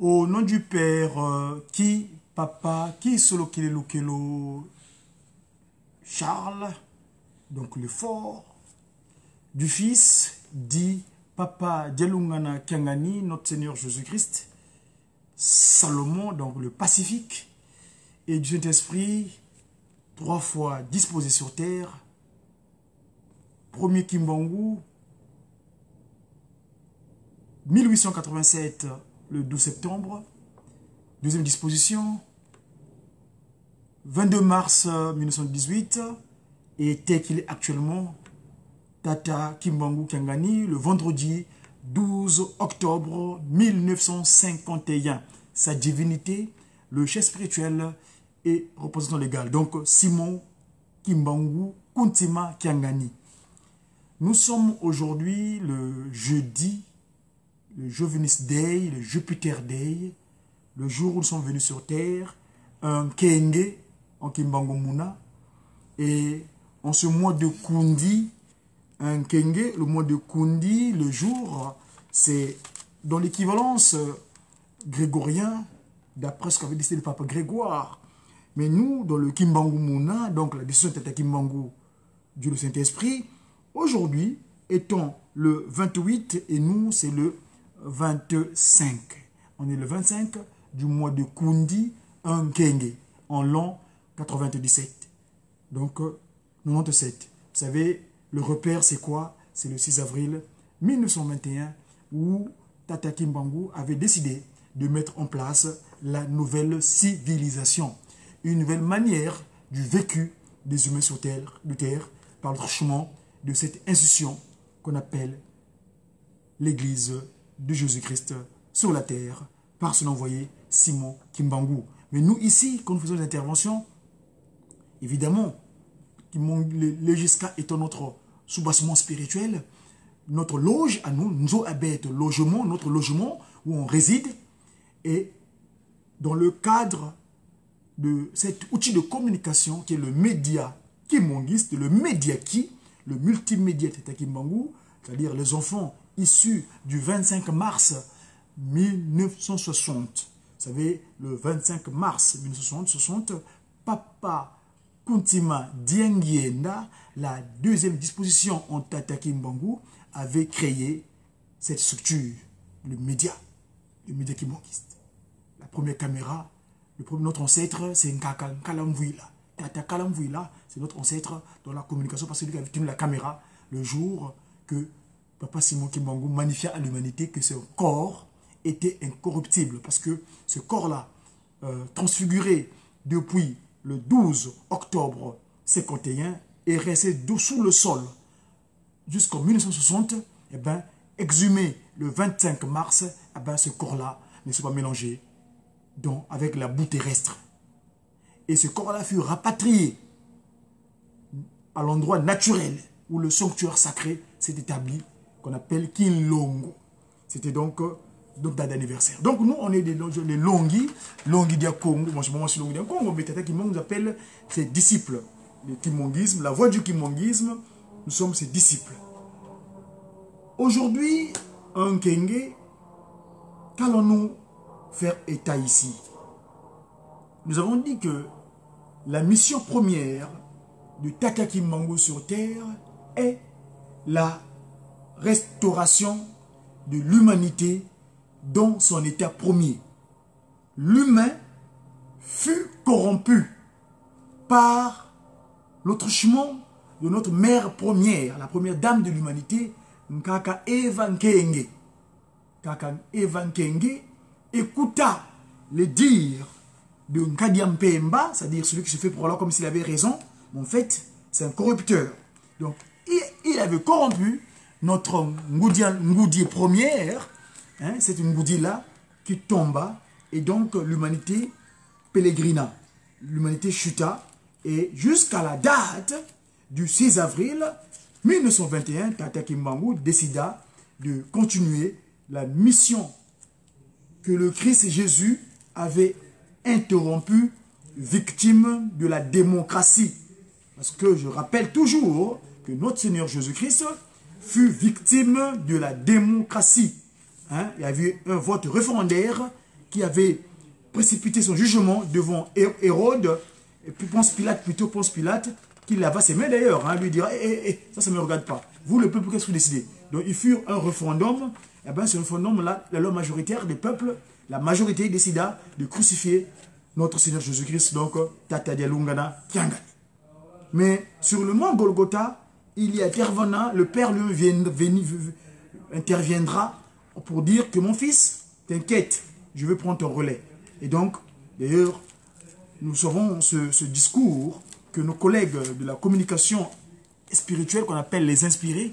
Au nom du Père qui papa qui Solokelelokelo Charles, donc le fort, du Fils dit Papa Dialungana Kiangani, notre Seigneur Jésus-Christ, Salomon, donc le Pacifique, et du Saint-Esprit, trois fois disposé sur terre, premier Kimbangu, 1887, le 12 septembre, deuxième disposition, 22 mars 1918, et tel qu'il est actuellement, Tata Kimbangu Kiangani, le vendredi 12 octobre 1951. Sa divinité, le chef spirituel et représentant légal. Donc Simon Kimbangu Kuntima Kiangani. Nous sommes aujourd'hui le jeudi, le Jovinus Day, le Jupiter Day, le jour où nous sommes venus sur Terre, un Kenge en Kimbangu Muna, et en ce mois de Kundi, un Kenge, le mois de Kundi, le jour, c'est dans l'équivalence grégorien, d'après ce qu'avait décidé le pape Grégoire. Mais nous, dans le Kimbangu Muna, donc la décision de Tata Kimbangu, Dieu le Saint-Esprit, aujourd'hui, étant le 28, et nous, c'est le 25. On est le 25 du mois de Kundi, un Kenge, en l'an 97. Donc, 97. Vous savez, le repère, c'est quoi? C'est le 6 avril 1921, où Tata Kimbangu avait décidé de mettre en place la nouvelle civilisation. Une nouvelle manière du vécu des humains sur terre, de terre, par le truchement de cette institution qu'on appelle l'Église de Jésus-Christ sur la terre, par son envoyé Simon Kimbangu. Mais nous, ici, quand nous faisons des interventions, évidemment, le G S K étant notre soubassement spirituel, notre loge à nous, nous habite logement, notre logement où on réside, et dans le cadre de cet outil de communication qui est le média kimbanguiste, le média qui, le multimédia Tata Kimbangu, c'est-à-dire les enfants issus du 25 mars 1960. Vous savez, le 25 mars 1960, Papa Kuntima Diangienda, la deuxième disposition en Tata Kimbangu, avait créé cette structure, le média kimbanguiste. La première caméra, le premier, notre ancêtre, c'est Nkaka Kalamvuila. Tata Kalamvuila, c'est notre ancêtre dans la communication, parce que lui qui avait tenu la caméra le jour que Papa Simon Kimbangu magnifia à l'humanité que ce corps était incorruptible, parce que ce corps-là, transfiguré depuis le 12 octobre 51, est resté sous le sol jusqu'en 1960, et ben, exhumé le 25 mars, et ben, ce corps-là ne s'est pas mélangé donc, avec la boue terrestre. Et ce corps-là fut rapatrié à l'endroit naturel où le sanctuaire sacré s'est établi, qu'on appelle Kinlongo. C'était donc date d'anniversaire. Donc nous, on est les Longi, Longi dia Congo. Moi, je suis Longi dia Congo, mais Tata Kimbangu nous appelle ses disciples. Le kimbanguisme, la voie du kimbanguisme, nous sommes ses disciples. Aujourd'hui, un Kenge, qu'allons-nous faire état ici? Nous avons dit que la mission première de Tata Kimbangu sur Terre est la restauration de l'humanité dans son état premier. L'humain fut corrompu par l'autruchement de notre mère première, la première dame de l'humanité, Nkaka Eva Nkenge. Nkaka Eva Nkenge écouta les dires de Nkadia Mpemba, c'est-à-dire celui qui se fait pour Allah comme s'il avait raison, mais en fait, c'est un corrupteur. Donc, il avait corrompu notre Ngoudi première, hein, cette Ngoudi-là qui tomba, et donc l'humanité pérégrina, l'humanité chuta, et jusqu'à la date du 6 avril 1921, Tata Kimbangu décida de continuer la mission que le Christ Jésus avait interrompue, victime de la démocratie. Parce que je rappelle toujours que notre Seigneur Jésus-Christ fut victime de la démocratie. Hein, il y avait un vote référendaire qui avait précipité son jugement devant Hérode, et puis Ponce Pilate, plutôt Ponce Pilate, qui lava ses mains d'ailleurs, hein, lui dira, eh, eh, eh, ça, ça ne me regarde pas. Vous, le peuple, qu'est-ce que vous décidez? Donc, il fut un référendum, et bien ce référendum-là, la loi majoritaire des peuples, la majorité décida de crucifier notre Seigneur Jésus-Christ, donc Tata Dialungana Kiangani. Mais sur le mont Golgotha, il y intervenant, le Père lui interviendra pour dire que mon fils, t'inquiète, je vais prendre ton relais. Et donc, d'ailleurs, nous saurons ce discours que nos collègues de la communication spirituelle, qu'on appelle les inspirés,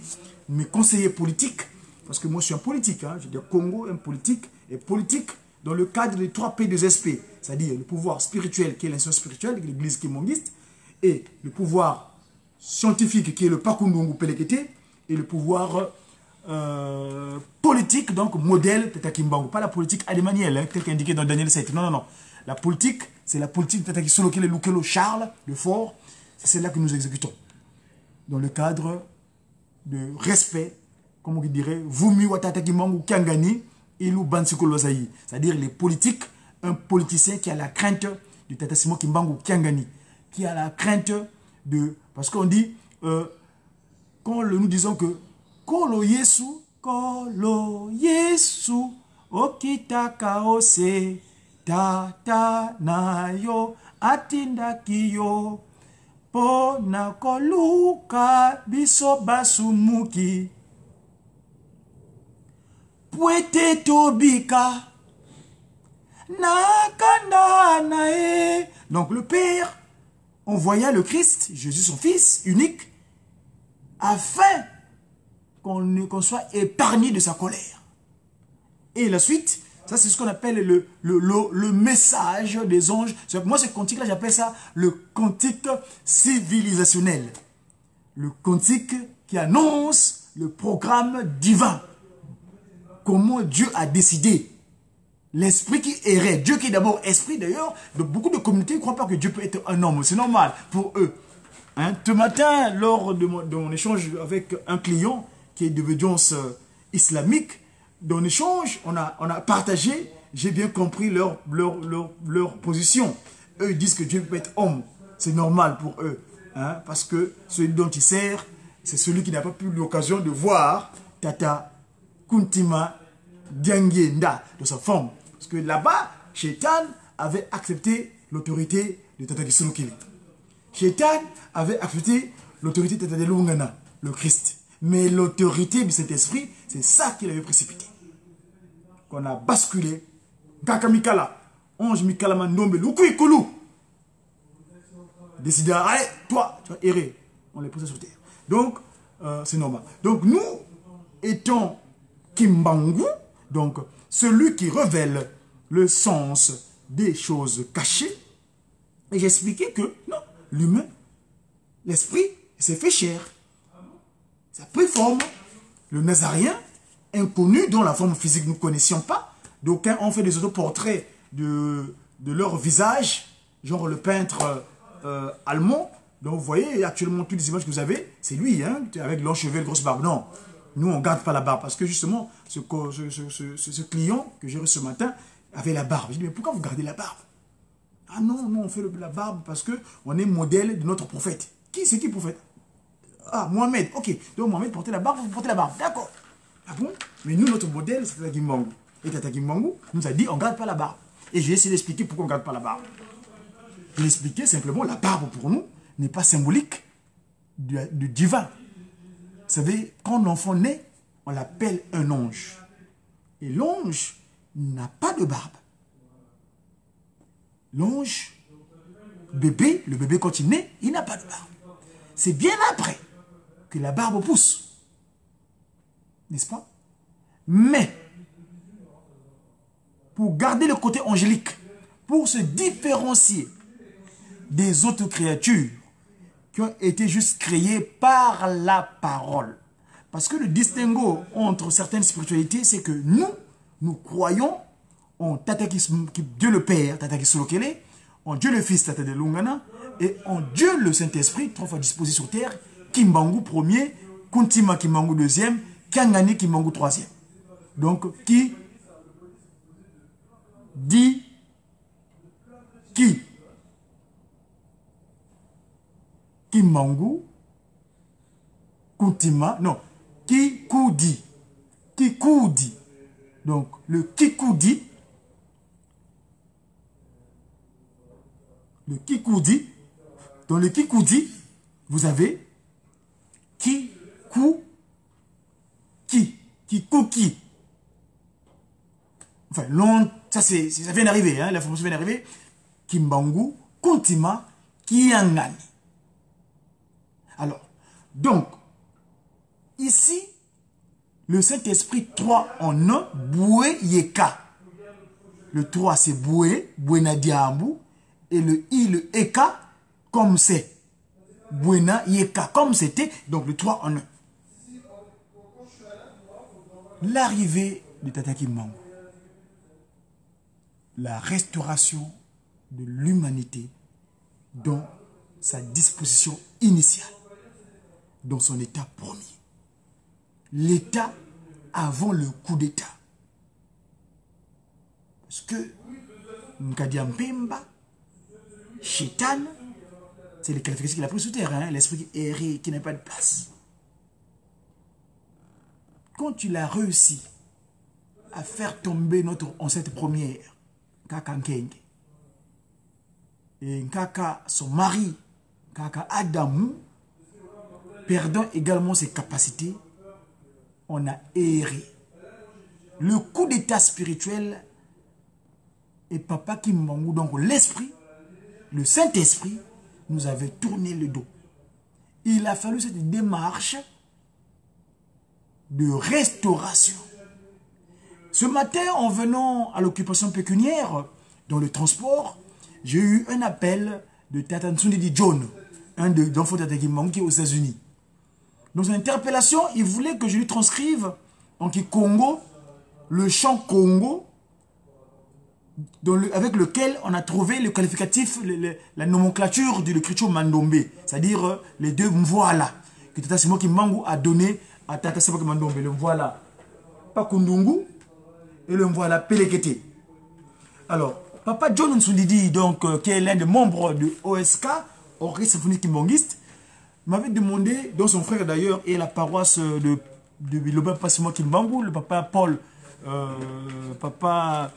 mes conseillers politiques, parce que moi je suis un politique, hein, je veux dire Congo, un politique, et politique dans le cadre des 3 P 2 SP, c'est-à-dire le pouvoir spirituel qui est l'institution spirituelle, l'église kimbanguiste, et le pouvoir scientifique qui est le Pakundungu Pelekete, et le pouvoir politique, donc modèle Tata Kimbangu, pas la politique adémanielle, hein, tel qu'indiqué dans Daniel 7, non, non, non. La politique, c'est la politique Tata Kisolokele Lukelo Charles, le fort, c'est celle-là que nous exécutons. Dans le cadre de respect, comme on dirait, Vumi wa Tata Kimbangu Kiangani, Ilu Bansiko Lozaï. C'est-à-dire les politiques, un politicien qui a la crainte du Tata Simon Kimbangu Kiangani, qui a la crainte de... Parce qu'on dit, quand nous disons que Kolo Yesu, Kolo Yesu, Okitaka Ose, Tata na yo, atindaki yo, po na koluka biso basumuki. Pwete tobika, na kanda na e. Donc le Père envoya le Christ, Jésus son Fils unique, afin qu'on soit épargné de sa colère. Et la suite, ça c'est ce qu'on appelle le message des anges. Moi ce cantique-là, j'appelle ça le cantique civilisationnel. Le cantique qui annonce le programme divin. Comment Dieu a décidé. L'esprit qui errait, Dieu qui est d'abord esprit d'ailleurs, de beaucoup de communautés ne croient pas que Dieu peut être un homme, c'est normal pour eux. Hein? Ce matin, lors de mon échange avec un client qui est d'obédience islamique, dans l'échange, on a partagé, j'ai bien compris leur position. Eux, ils disent que Dieu peut être homme, c'est normal pour eux, hein? Parce que celui dont il sert, c'est celui qui n'a pas eu l'occasion de voir Tata Kuntima Diangienda de sa forme. Parce que là-bas, Shaitan avait accepté l'autorité de Tata Kisolokele. Shaitan avait accepté l'autorité de Tata Lungana, le Christ. Mais l'autorité du Saint-Esprit, c'est ça qu'il avait précipité. Qu'on a basculé. Kaka Mikala, Ange Mikala Mandombe, Lukui Kulu. Décida, allez, toi, tu vas errer. On les pousse sur terre. Donc, c'est normal. Donc, nous, étant Kimbangu, donc celui qui révèle le sens des choses cachées, et j'expliquais que non, l'humain, l'esprit, s'est fait chair. Ça pris forme. Le Nazaréen, inconnu, dont la forme physique nous ne connaissions pas, d'aucuns ont fait des autoportraits de leur visage, genre le peintre allemand. Donc vous voyez actuellement toutes les images que vous avez, c'est lui, hein, avec longs cheveux, grosse barbe. Non, nous on ne garde pas la barbe parce que justement, ce client que j'ai reçu ce matin avait la barbe. Je dis, mais pourquoi vous gardez la barbe? Ah non, non, on fait la barbe parce qu'on est modèle de notre prophète. Qui c'est qui prophète? Ah, Mohamed, ok. Donc Mohamed portait la barbe, vous portez la barbe. D'accord. Ah bon? Mais nous, notre modèle, c'est Tata Kimbangu. Et Tata Kimbangu nous a dit, on ne garde pas la barbe. Et j'ai essayé d'expliquer pourquoi on ne garde pas la barbe. J'ai expliqué simplement, la barbe pour nous n'est pas symbolique du divin. Vous savez, quand l'enfant naît, on l'appelle un ange. Et l'ange n'a pas de barbe. L'ange, bébé, le bébé quand il naît, il n'a pas de barbe. C'est bien après que la barbe pousse. N'est-ce pas? Mais, pour garder le côté angélique, pour se différencier des autres créatures qui ont été juste créées par la parole. Parce que le distinguo entre certaines spiritualités, c'est que nous, nous croyons en Tata Dieu le Père, Tata Kisolokele, en Dieu le Fils, Tata de Lungana, et en Dieu le Saint-Esprit, trois fois disposé sur terre, Kimbangu premier, Kuntima Kimbangu deuxième, Kiangani Kimbangu troisième. Donc, qui Di, Ki. Kimangu, Kuntima, non, Kikudi. Kikudi. Donc, le Kikudi, le Kikudi, dans le Kikudi, vous avez Kiku, Ki, Kikuki. Enfin, long, ça, c'est, ça vient d'arriver, hein, l'information vient d'arriver. Kimbangu, Kuntima, Kiangani. Alors, donc, ici, le Saint-Esprit 3 en 1, Boué Yeka. Le 3, c'est Boué, Bouena Diambu, et le I, le Eka, comme c'est. Bouena Yeka, comme c'était, donc le 3 en 1. L'arrivée de Tata Kimbangu, la restauration de l'humanité dans sa disposition initiale, dans son état premier. L'état avant le coup d'état. Parce que Nkadia Mpemba, Chétan, c'est les qualifications qu'il a pris sous terre, hein, l'esprit qui erre, qui n'a pas de place. Quand il a réussi à faire tomber notre ancêtre première, Kaka Nkenge, et Nkaka, son mari, Nkaka Adamou, perdant également ses capacités, on a erré. Le coup d'état spirituel et Papa Kimbangu, donc l'esprit, le Saint-Esprit, nous avait tourné le dos. Il a fallu cette démarche de restauration. Ce matin, en venant à l'occupation pécuniaire, dans le transport, j'ai eu un appel de Tata Nsundidi John, un des enfants de Tata Kimbangu qui est aux États-Unis. Dans son interpellation, il voulait que je lui transcrive en Kikongo, le chant Congo, avec lequel on a trouvé le qualificatif, la nomenclature de l'écriture Mandombe, c'est-à-dire les deux mvoala, que Tata Simon Kimbangu a donné à Tata Simon Mandombe, le mvoala Pakundungu et le mvoala Pelekete. Alors, Papa John Nsundidi, donc, qui est l'un des membres de OSK, Orchestre Symphonique Kimbanguiste, m'avait demandé, dont son frère d'ailleurs est la paroisse de Bilomba Papa Simon Kimbangu, le papa Paul, papa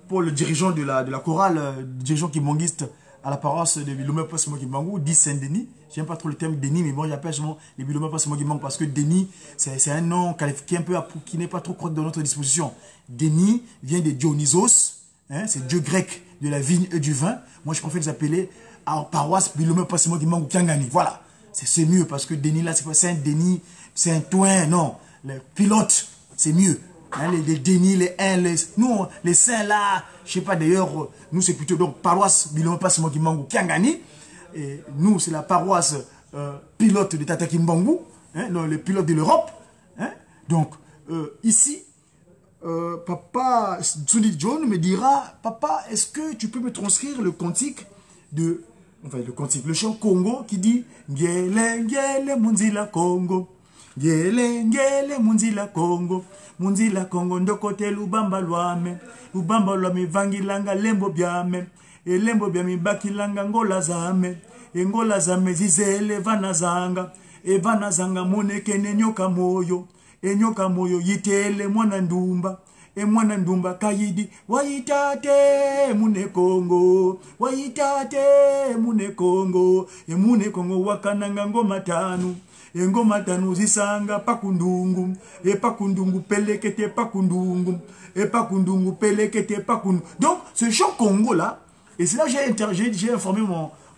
Paul, le dirigeant de la chorale, dirigeant kimbanguiste à la paroisse de Bilomba Papa Simon Kimbangu, dit Saint-Denis. J'aime pas trop le terme Denis, mais bon, j'appelle souvent les Bilomba Papa Simon Kimbangu parce que Denis, c'est un nom qui est un peu, qui n'est pas trop crotte dans notre disposition. Denis vient de Dionysos, hein, c'est dieu grec de la vigne et du vin. Moi, je préfère les appeler à paroisse Bilomba Papa Simon Kimbangu Kiangani. Voilà, c'est mieux parce que Denis là, c'est pas Saint-Denis, Saint-Ouen, non. Les pilotes, c'est mieux. Hein, les Denis, les un, les, nous, les saints là, je sais pas d'ailleurs, nous c'est plutôt donc paroisse Bilomba Papa Simon Kimbangu Kiangani. Et nous, c'est la paroisse pilote de Tata Kimbangu, hein, non, les pilotes de l'Europe. Hein. Donc, ici, papa Nsundidi John me dira, papa, est-ce que tu peux me transcrire le cantique de, enfin le cantique, le chant Congo qui dit Ngele, Ngele, Munzila Congo. Ngele, Ngele, Munzila Congo. Munzila Congo, ndokote lubamba lwame. Lubamba lwame, vangilanga lembo biame. Elembo biame, bakilanga ngola zame. Ngola zame, zizele vana zanga. E vana zanga, monekene nyoka moyo. E nyoka moyo, yitele mwana ndumba. E mwana ndumba kayidi, waitate mune Kongo, waitate mune Kongo, e mune Kongo wakananga ngoma tanu, e ngoma tanu zisanga pakundungu, e pakundungu pelekete pakundungu, e pakundungu pelekete pakundungu. Donc ce chant Congo là, et c'est là que j'ai informé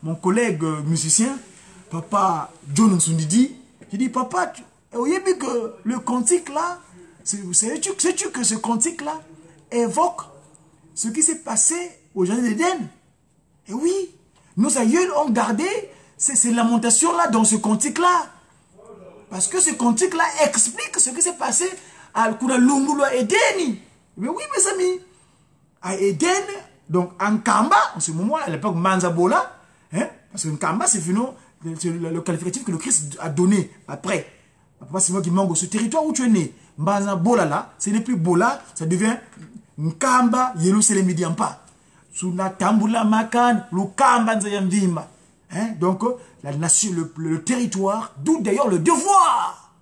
mon collègue musicien, papa John Nsundidi, qui dit papa, vous voyez bien que le cantique là, sais-tu que ce cantique-là évoque ce qui s'est passé au jardin d'Éden? Et oui, nos aïeuls ont gardé ces lamentations-là dans ce cantique-là. Parce que ce cantique-là explique ce qui s'est passé à Kunalungulu à Éden. Mais oui, mes amis, à Éden, donc en Nkamba, en ce moment-là, à l'époque Manzabola, hein, parce que Nkamba, c'est finalement le qualificatif que le Christ a donné après. Papa, c'est moi qui manque ce territoire où tu es né. Mbanza Bola là, ce n'est plus Bola, ça devient Nkamba, Yerusalem Diampa. Suna Tambula Makan, Lukamba Nzayamvimba. Hein? Donc, la nation, le territoire, d'où d'ailleurs le devoir.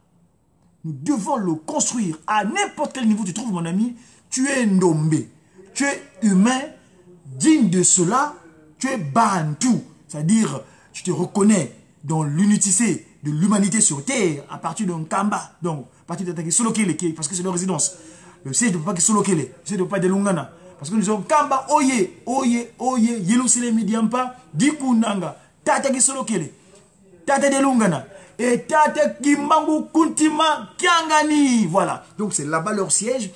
Nous devons le construire à n'importe quel niveau tu trouves, mon ami. Tu es Ndombe, tu es humain, digne de cela, tu es Bantou. C'est-à-dire, tu te reconnais dans l'unité de l'humanité sur Terre à partir de Nkamba. Donc, à partir de Solokele, parce que c'est leur résidence. Le siège de Papa Solokele, le siège de Papa de Lungana. Parce que nous sommes Nkamba, Oye, Oye, Oye, Yerusalem Diampa, Dikunanga, Tata Solokele, Tata de Lungana. Et Tata Kimbangu Kuntima Kiangani. Voilà. Donc c'est là-bas leur siège.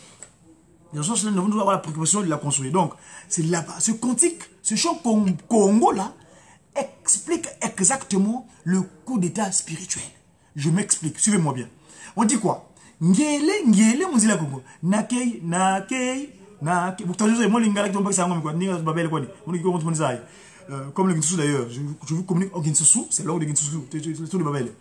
Dans ce sens-là, nous devons avoir la préoccupation de la construire. Donc, c'est là-bas. Ce cantique, ce chant Congo là, explique exactement le coup d'état spirituel. Je m'explique. Suivez-moi bien. On dit quoi? Ngele, ngele, muzila Congo. Nakei, nakei, nakei. Vous avez moi lingala qui tombe ça quoi. Ninga babel quoi. On dit comment on ça. Comme le Ginsusu d'ailleurs. Je vous communique en Ginsusu, c'est l'ordre de Ginsusu, c'est tout le babel.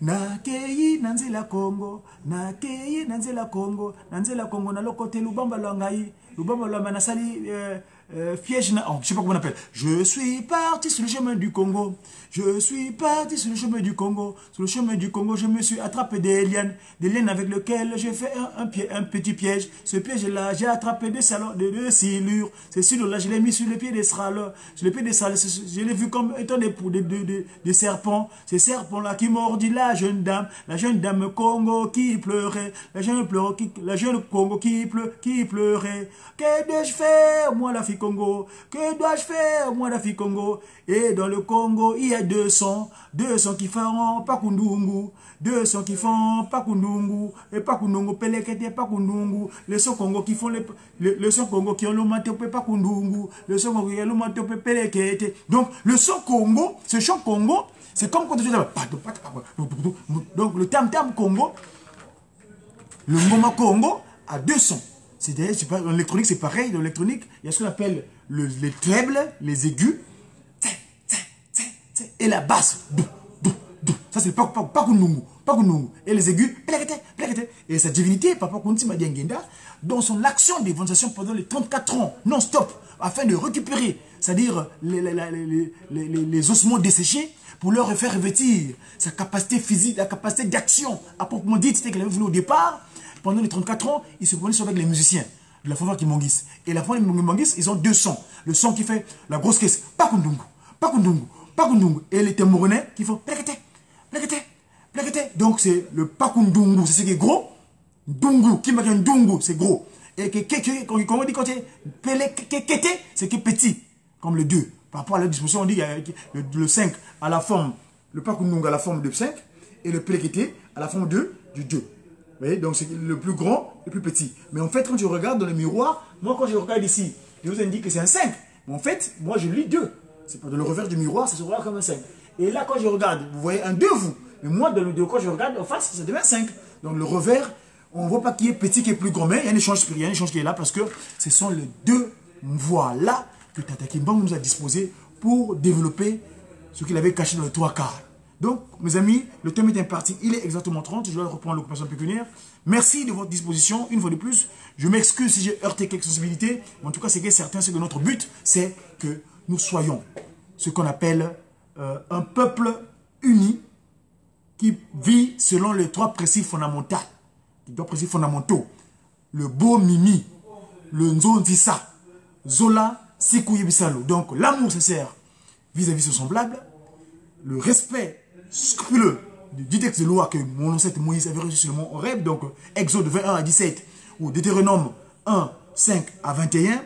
Nakei nanzela Congo, nakei nanzela Congo, nanzela Congo na lokote lubamba lwa ngai, lubamba lwa manasali piège na, oh, je sais pas comment on appelle. Je suis parti sur le chemin du Congo. Je suis parti sur le chemin du Congo. Sur le chemin du Congo, je me suis attrapé des lianes. Des lianes avec lesquelles j'ai fait un petit piège. Ce piège-là, j'ai attrapé des salons, des silures. Ces silures-là, je l'ai mis sur le pied des srales. Sur le pied des srales, je l'ai vu comme étant des serpents. Ces serpents-là qui mordit la jeune dame. La jeune dame Congo qui pleurait. La jeune pleure, qui, la jeune Congo qui pleure, qui pleurait. Que dois-je faire, moi, la fille Congo? Que dois-je faire, moi, la fille Congo? Et dans le Congo, il y a 200, 200 qui font Pakundungu, 200 qui font Pakundungu, et Pakundungu, Pelekete, Pakundungu, les sons Congo qui font les sons Congo qui ont le manteau Pakundungu, le son Congo qui ont le manteau Pelekete. Donc, le son Congo, ce chant Congo, c'est comme quand tu fais donc, le tam-tam Congo, le ngoma Congo a 200. C'est-à-dire, c'est pas, dans l'électronique, c'est pareil. Dans l'électronique, il y a ce qu'on appelle les trebles, les aigus, et la basse. Ça, c'est le pakundungu, pakundungu. Et les aigus, et sa divinité, Papa Kuntima Diangienda, dans son action d'évangélisation pendant les 34 ans, non-stop, afin de récupérer, c'est-à-dire les ossements desséchés, pour leur faire revêtir sa capacité physique, la capacité d'action, à proprement dit, c'était qu'elle avait voulu au départ. Pendant les 34 ans, ils se prenaient avec les musiciens de la fanfare Kimbanguiste. Et la fanfare Kimbanguiste, ils ont deux sons. Le son qui fait la grosse caisse, Pakundungu, Pakundungu, Pakundungu. Et les tambourins qui font plekete, plekete, plekete. Donc c'est le Pakundungu, c'est ce qui est gros. Dungu, qui marque un Dungu, c'est gros. Et comme on dit quand c'est plekete, c'est qui est petit, comme le 2. Par rapport à la disposition, on dit qu'il y a le 5 à la forme, le Pakundungu à la forme de 5 et le plekete à la forme de, du 2. Vous voyez, donc c'est le plus grand, le plus petit. Mais en fait, quand je regarde dans le miroir, moi quand je regarde ici, je vous indique que c'est un 5. Mais en fait, moi je lis 2. C'est pas dans le revers du miroir, ça se voit comme un 5. Et là, quand je regarde, vous voyez un 2, vous. Mais moi, dans le 2, quand je regarde en face, ça devient un 5. Donc le revers, on ne voit pas qui est petit, qui est plus grand. Mais il y a un échange spirituel, il y a un échange qui est là parce que ce sont les deux voies-là que Tata Kimbangu nous a disposé pour développer ce qu'il avait caché dans le 3/4. Donc, mes amis, le thème est imparti. Il est exactement 30. Je dois reprendre l'occupation pécuniaire. Merci de votre disposition. Une fois de plus, je m'excuse si j'ai heurté quelques sensibilités. Mais en tout cas, c'est certain, c'est que notre but, c'est que nous soyons ce qu'on appelle un peuple uni qui vit selon les trois principes fondamentaux. Les trois principes fondamentaux. Le beau mimi, le nzondisa, Zola, Sikuyebisalo. Donc, l'amour sincère vis-à-vis de son semblable, le respect scrupuleux du texte de loi que mon ancêtre Moïse avait reçu sur le mont Horeb, donc Exode 21 à 17, ou Deutéronome 1, 5 à 21,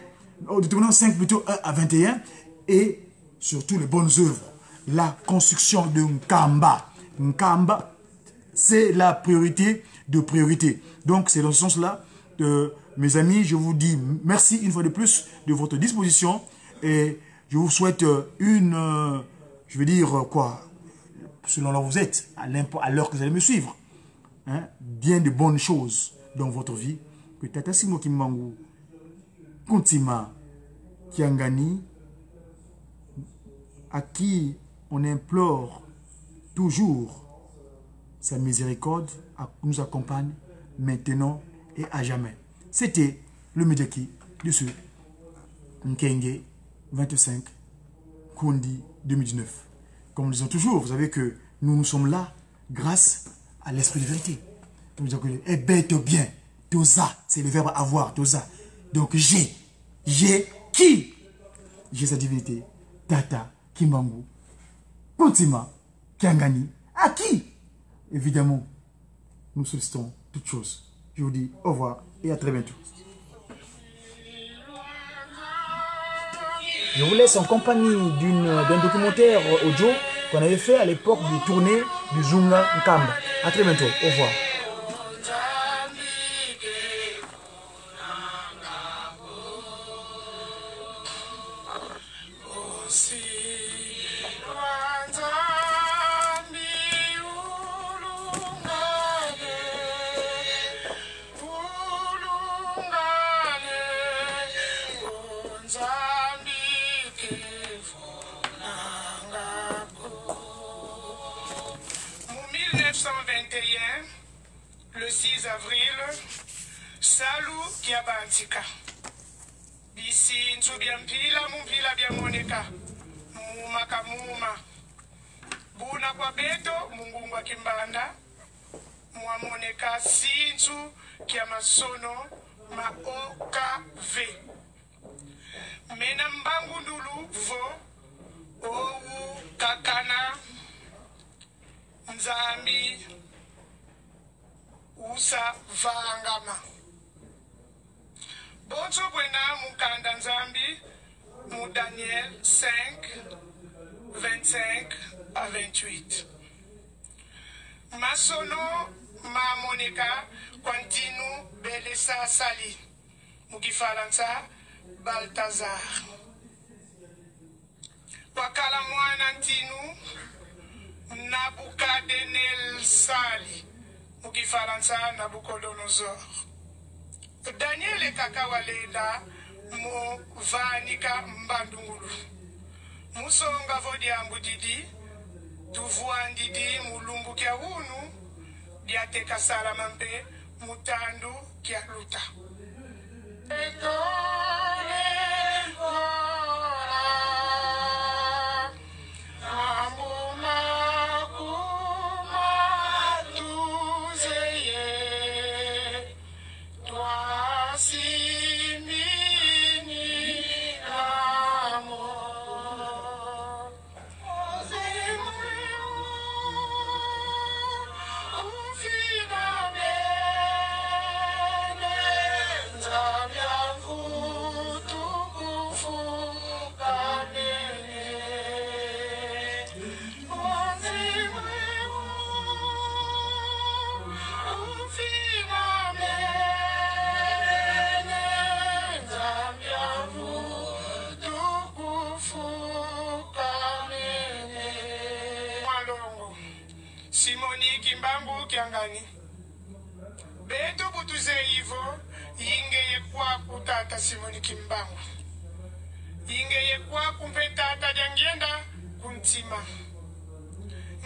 ou Deutéronome 5 plutôt 1 à 21, et surtout les bonnes œuvres, la construction de Nkamba. Nkamba, c'est la priorité de priorité. Donc c'est dans ce sens-là, mes amis, je vous dis merci une fois de plus de votre disposition, et je vous souhaite une, je veux dire quoi, selon là où vous êtes, à l'heure que vous allez me suivre, hein, bien de bonnes choses dans votre vie. Que Tata Simon Kimbangu, Kuntima Kiangani, à qui on implore toujours sa miséricorde, nous accompagne maintenant et à jamais. C'était le Mediaki. de ce Nkenge 25 Kundi 2019. Comme nous disons toujours, vous savez que nous nous sommes là grâce à l'esprit de vérité. Nous disons que, eh ben, bien, toza, c'est le verbe avoir, toza. Donc j'ai, j'ai qui J'ai sa divinité, Tata, Kimbangu, Kuntima, Kiangani, à qui Évidemment, nous sollicitons toutes choses. Je vous dis au revoir et à très bientôt. Je vous laisse en compagnie d'un documentaire audio qu'on avait fait à l'époque du tournée du Zunga Nkamba. À très bientôt. Au revoir. Le 6 avril, Salu Kiabantika. Bisintu bya mpila mumpila bya moneka. Muma kamuma. Buna kwa beto mungungwa kimbanda. Mwamoneka sintu kya masono ma OKV. Mena mbangu ndulu vo owu kakana nzambi usa vangama. Bonso bwena mukanda nzambi mu Daniel 5, 25 à 28. Masono mamoneka kwantinu belesa sali mukifalansa Baltazar. Wakala mwana ntinu Nabukadenelsali mukifalansa Nabucodonosor. Daniel kaka walenda mu vanika mbandungulu. Musonga vodiambu didi tuvuandidi mulumbu kya unu diateka salama mpe mutandu kya luta. Simoni Kimbangu Kiangani. Beto butuze ivo yinge yekwa kutata Simoni Kimbangu. Yinge yekwa kumpe tata jangienda kuntima.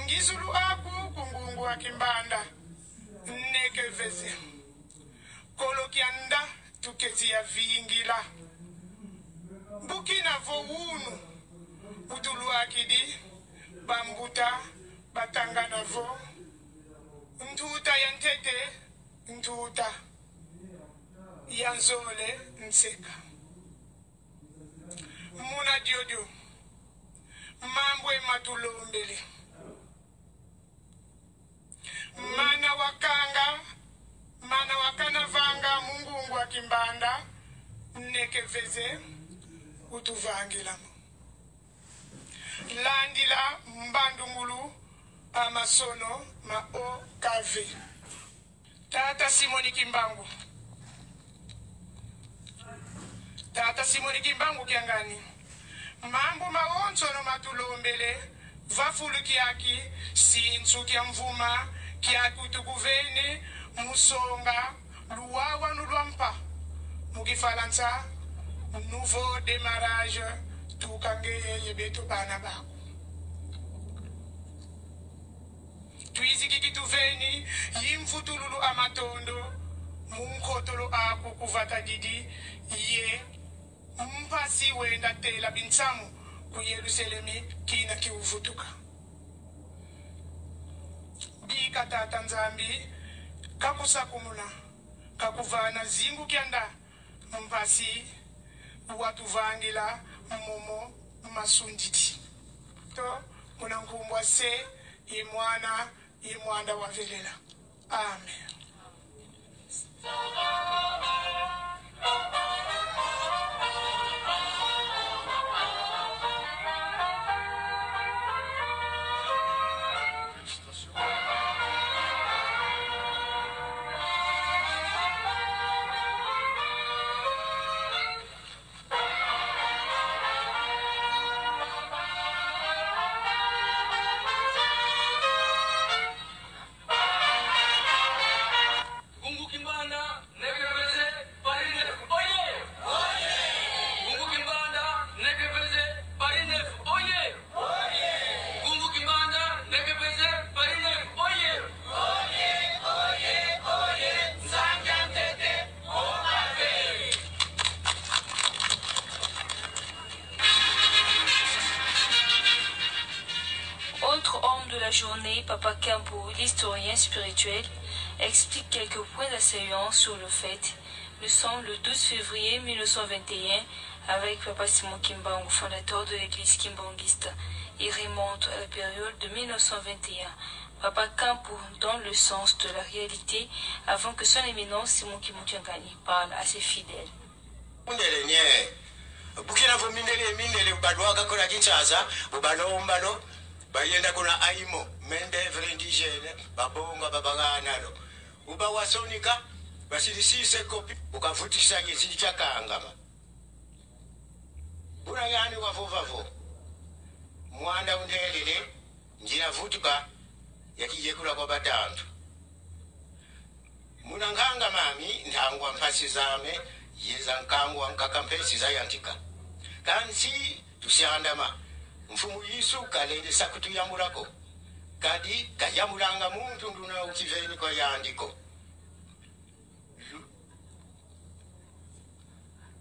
Ngizulu aku kungungu akimbanda. Neke veze. Kolokianda tukezi ya vingila. Bukina vo unu. Utulu akidi. Bambuta. Batanga na vo. Ntuta ya ntete, ntuta ya nzole nseka. Muna diodio, mambwe matulombele. Mana wakanga, mana wakana vanga mungungu wa kimbanda, nekeveze utuvangilamo. Landila mbandungulu amasono ma OKV. Tata Simoni Kimbangu. Tata Simoni Kimbangu Kiangani. Mambo maonso no matulombele vafulu kiaki sintsu kia mvuma kiakutukuvene musonga luwawa nulwampa mukifalansa nouveau démarrage tukangeye beto bana bako. Twiziki kituveni yimfutululu amatondo munkotolo aku kuvata didi Ye mpasi wenda tela bintsamu ku Yeluselemi kina kiuvutuka. Bika Tata Nzambi kakusakumuna kakuvana zingu kyanda mpasi watuvangila momo masundidi to muna nkumbwa se imwana imwanda wavelela. Amen. Autre homme de la journée, Papa Kampo, l'historien spirituel, explique quelques points assaillants sur le fait. Nous sommes le 12 février 1921 avec Papa Simon Kimbangu, fondateur de l'église kimbanguiste. Il remonte à la période de 1921. Papa Kampo donne le sens de la réalité avant que son éminence Simon Kimbangu Kiangani parle à ses fidèles. Mundele nye Burkina Faso mindele mindele badwaka kona Kinshasa bubalombalo bayenda kuna aimo mende indigène babonga babaganalo ubawasonika basilisise kopi ukavutisa ngezili chakangama bunayani wavovavo mwanda undelele njiravutuka yakiyekula kwa batantu munanganga mami ntangwa mpasi zame yeza nkangwa nkaka mpesi zayantika kansi tusyandama mfumu Yisu kalendesa kutuyambulako kadi kayambulanga muntu nduna ukiveni kwa yandiko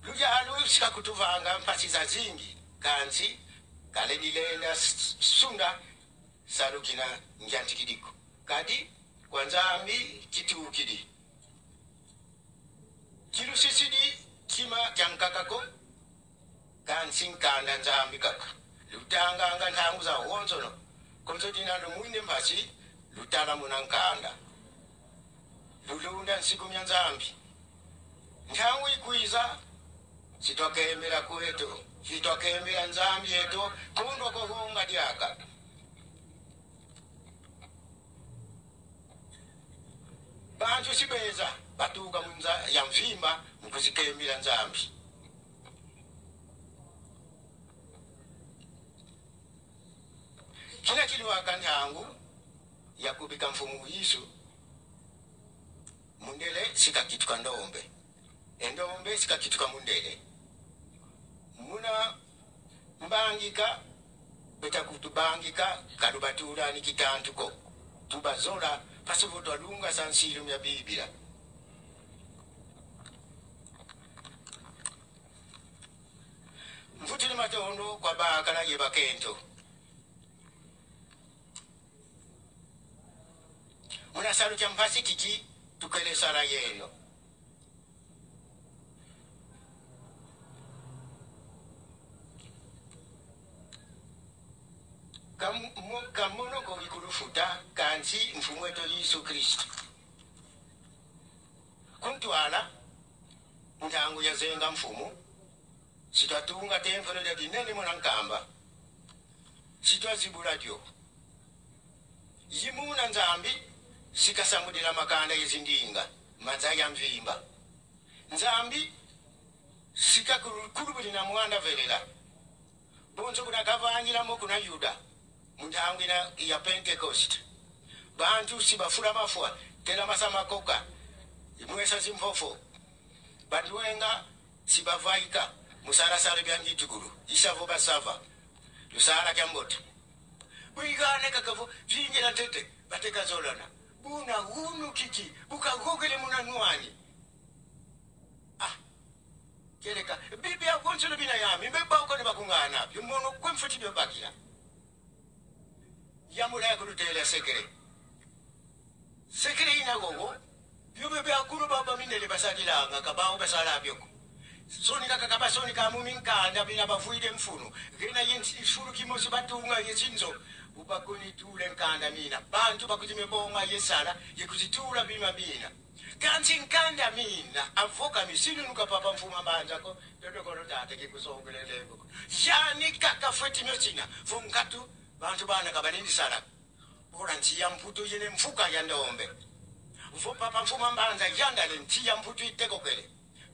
lujalu sikakutuvanga mpasi za zingi kansi kalendilenda sunda salukina njantikidiko kadi kwanzambi kitiukidi kilusisidi kima kyankakako kansi nkanda nzambi kaka lutanganga ntangu za wonzono konzodina lumwine mpasi lutala muna nkanda lulunda nsiku mya nzambi ntangu ikwiza sitwakembela kwetu sitwakembela nzambi yetu kundwa kohunga dyaka bantu sibeza batuka munza ya mvimba mukuzikembela nzambi kina kiliwaka ntangu yakubika mfumu Yisu mundele sikakituka ndombe endombe sikakituka mundele muna mbangika betakutubangika kalubatula nikitantuko tubazola pasivutwalunga sansilu mya bibila mvutile matondo kwa bakala ye bakento munasalu kya mpasi kiki tukelesala yeno kamonoko ikulufuta kansi mfumu wetu Yesu Kristo kuntwala ntangu yazenga mfumu sitwatunga temfelo lya dinene muna nkamba sitwazibula dyo yimuna nzambi sikasambudila makanda yezindinga manza ya mvimba nzambi sikakulubulina mwanda velela bonzo kunakavangilamo kuna Yuda muntangu ya Pentecost bantu sibafula mafua tela masamakoka imwesa zimpofo bantu sibavaika musalasala byangitukulu isavo basava lusala kyambota bwigane kakavo vingira tete batekazolana buna hunu kiki bukagogele muna nwani ah Protocolo bina yami bebauko ne bakungana byo mono kwemfuti byo bakila. Yamula yakulutela sekere. Sekere ina gogo byo bebe akulu baba minele basalilanga kabawo basala byoko. Soni kakakaba soni kamuminkanda bina bafuide mfuno. Gena yensi ifulu kimosi batunga yesinzo. Ubakunitule nkanda mina. Bantu bakutimebonga yesala yekuzitula bima bina. Kanti nkanda mina avoka misinunuka papa mfuma banjako dodokolo tate kikusongeleleko. Yani kakafweti myosina vunkatu bantu bana kabalindisala. Bora ntiya mputu yene mfuka ya ndombe. Vo papa mfuma mbanza yandale ntiya mputu itekokele.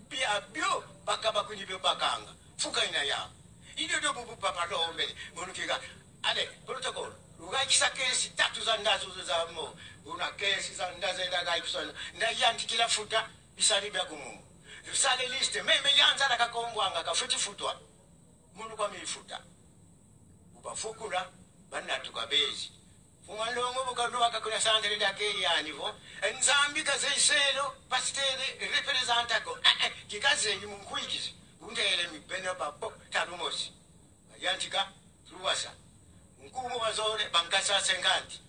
Bia bio bakaba kunibyo bakanga. Fuka ina ya. Ilyo do bubu papa lombe monukika. Ale protocol. Ukakisa kesi tatu za ndazo za mo. Una kesi za ndazo ndakaikisana. Ndayantikila futa bisali bya kumumu. Lusale liste meme yanza nakakongwanga kafuti futwa. Munu kwa mifuta. Ubafukula banatuka bezi. Fungalongo bukalwa kakuna santere dake yanivo. Nzambi kazeiselo pastere representako. Kikazenyi munkuikizi. Undele mibeno babo tarumosi. Yantika ruwasa. Nkumu wazole bankasa senganti.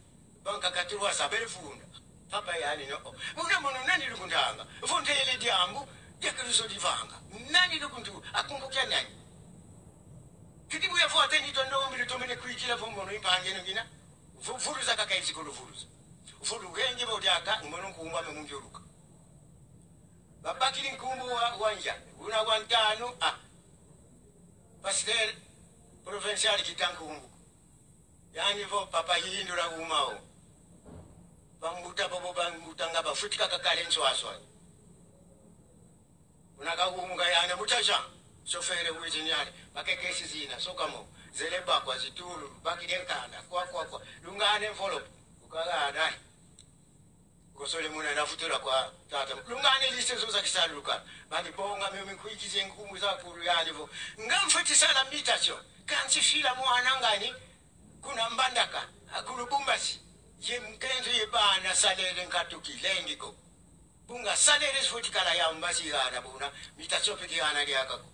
Banka katuruwasa belfunda. Papa yani no. Una mono nani lukundanga. Fundele diambu yakiruso divanga. Nani lukundu akumbukia nani. Kitibu ya fuate ni tondo mbili tomene kuikila vombono impange ngina. Vuruza kakaisi kuluvuruza. Vulu wengi bodyaka umono nkumba memumbyuluka. Babakiri nkumbu wa wanja. Una wantano ah. Pasteur provincial kitankumbu. Yani vo papa yindura umao. Bambuta bobo bambuta ngaba futika kakale nswaswa. Unakakunga yana mutaja. Sofere wizinyale bakekesi zina sokamo zeleba kwa zitulu bakidenkanda kwa kwa kwa lungane envelope ukagana kosole muna nafutura kwa tata lungane liste zoza kisaluka bandibonga mimi nkuikize nkumu za kuru yalivo ngamfutisala mitacho kansi fila mwana ngani kuna mbandaka akulubumbasi ye mkenzo ye bana salele nkatukilengiko bunga salele sifutikala ya mbasi gana buna mitacho pikigana lyakako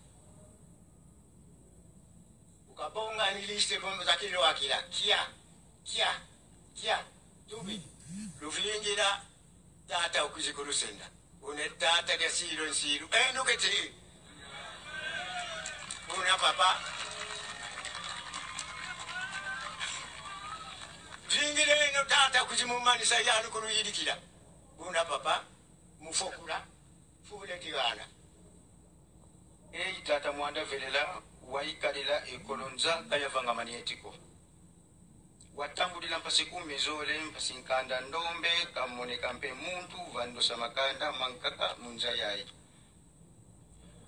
ukabonga ni liste bomba za kilo akila kia kia kia tubi luvingira tata ukuzikulusenda une tata lya silo nsilu enuketi una papa vingira eno tata kuzimumanisa yanu kuluyidikira una papa mufokula fule tigana eyi tata mwanda velela waikalila ekolonza kayavanga manietiko watambulila mpasi kumizole mpasi nkanda ndombe kamoneka mpe muntu vandosa makanda mankaka munza yayi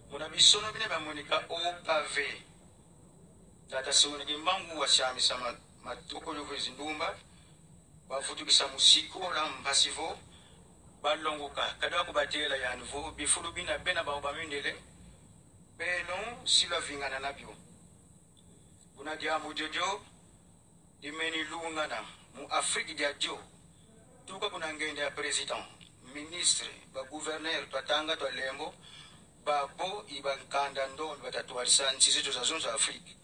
muna bisono bine bamoneka OKV tata simoneke mbangu washamisa matoko yovo ezindumba bavutukisa musikola mpasivo balongoka kada kubatela yanivo bifulu bina bena bao bamindele beno silwavingana nabyo buna diambu jojo dimeni lungana mu Afrique dia dio tuka kuna ngende ya president ministre ba gouverneur twatanga twa lembo babo ibankanda ndombe batatwalisa nsizi za zonzo Afrique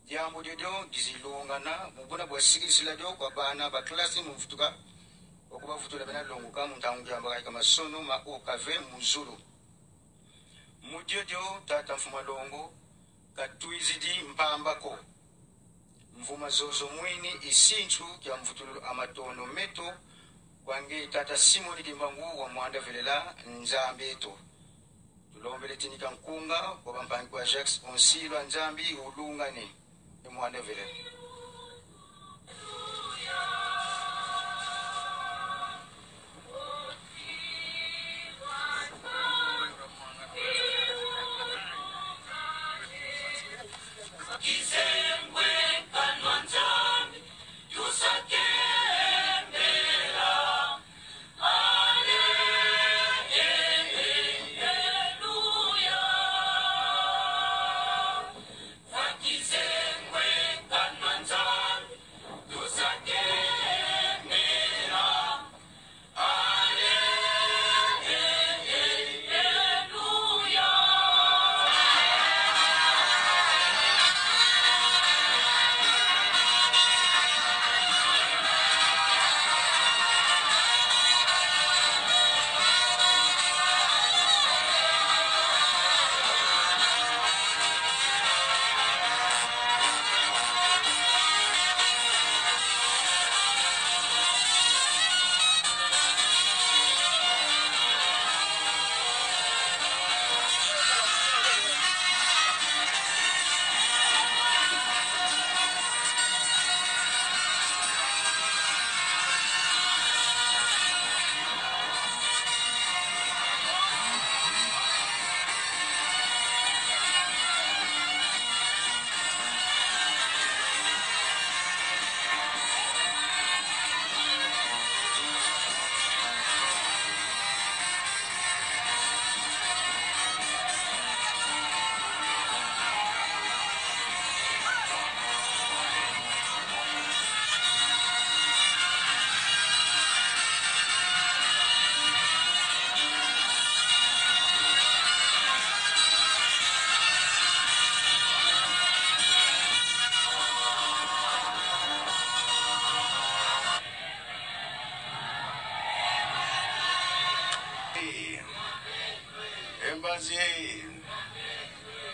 diambu jojo dizilungana mubona bwasikilisila dio kwa bana ba klasi muvutuka okubavutula bena longoka muntangu jamba kaika masono ma OKV muzulu mudyodio tata mfuma longo katuizidi mpambako mvuma zozo mwini isinthu kya mvutululo amatono meto kwange tata Simoni Kimbangu wa mwanda velela nzambi eto tulombele tinika nkunga kwa bampangi kwa Jacques Onsilwa nzambi ulungane mwanda velela. Alleluia.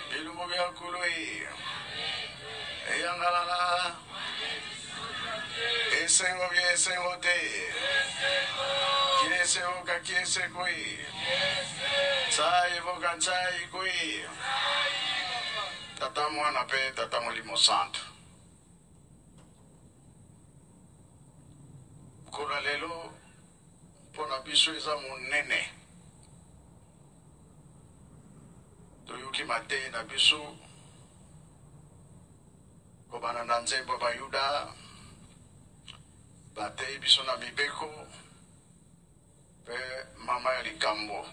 Bilumbu bya nkulu e. Eyangalala. Esengo bya esengo te. Kiese oka kiese kwe. Tsai voka tsai kwe. Tata mwana pe tata molimo santu. Mokolo ya lelo mpo na biso eza monene. Toyoki mateyi na biso kobanda na nzembo ya Bayuda, bateyi biso na mibeko mpe mama ya likambo.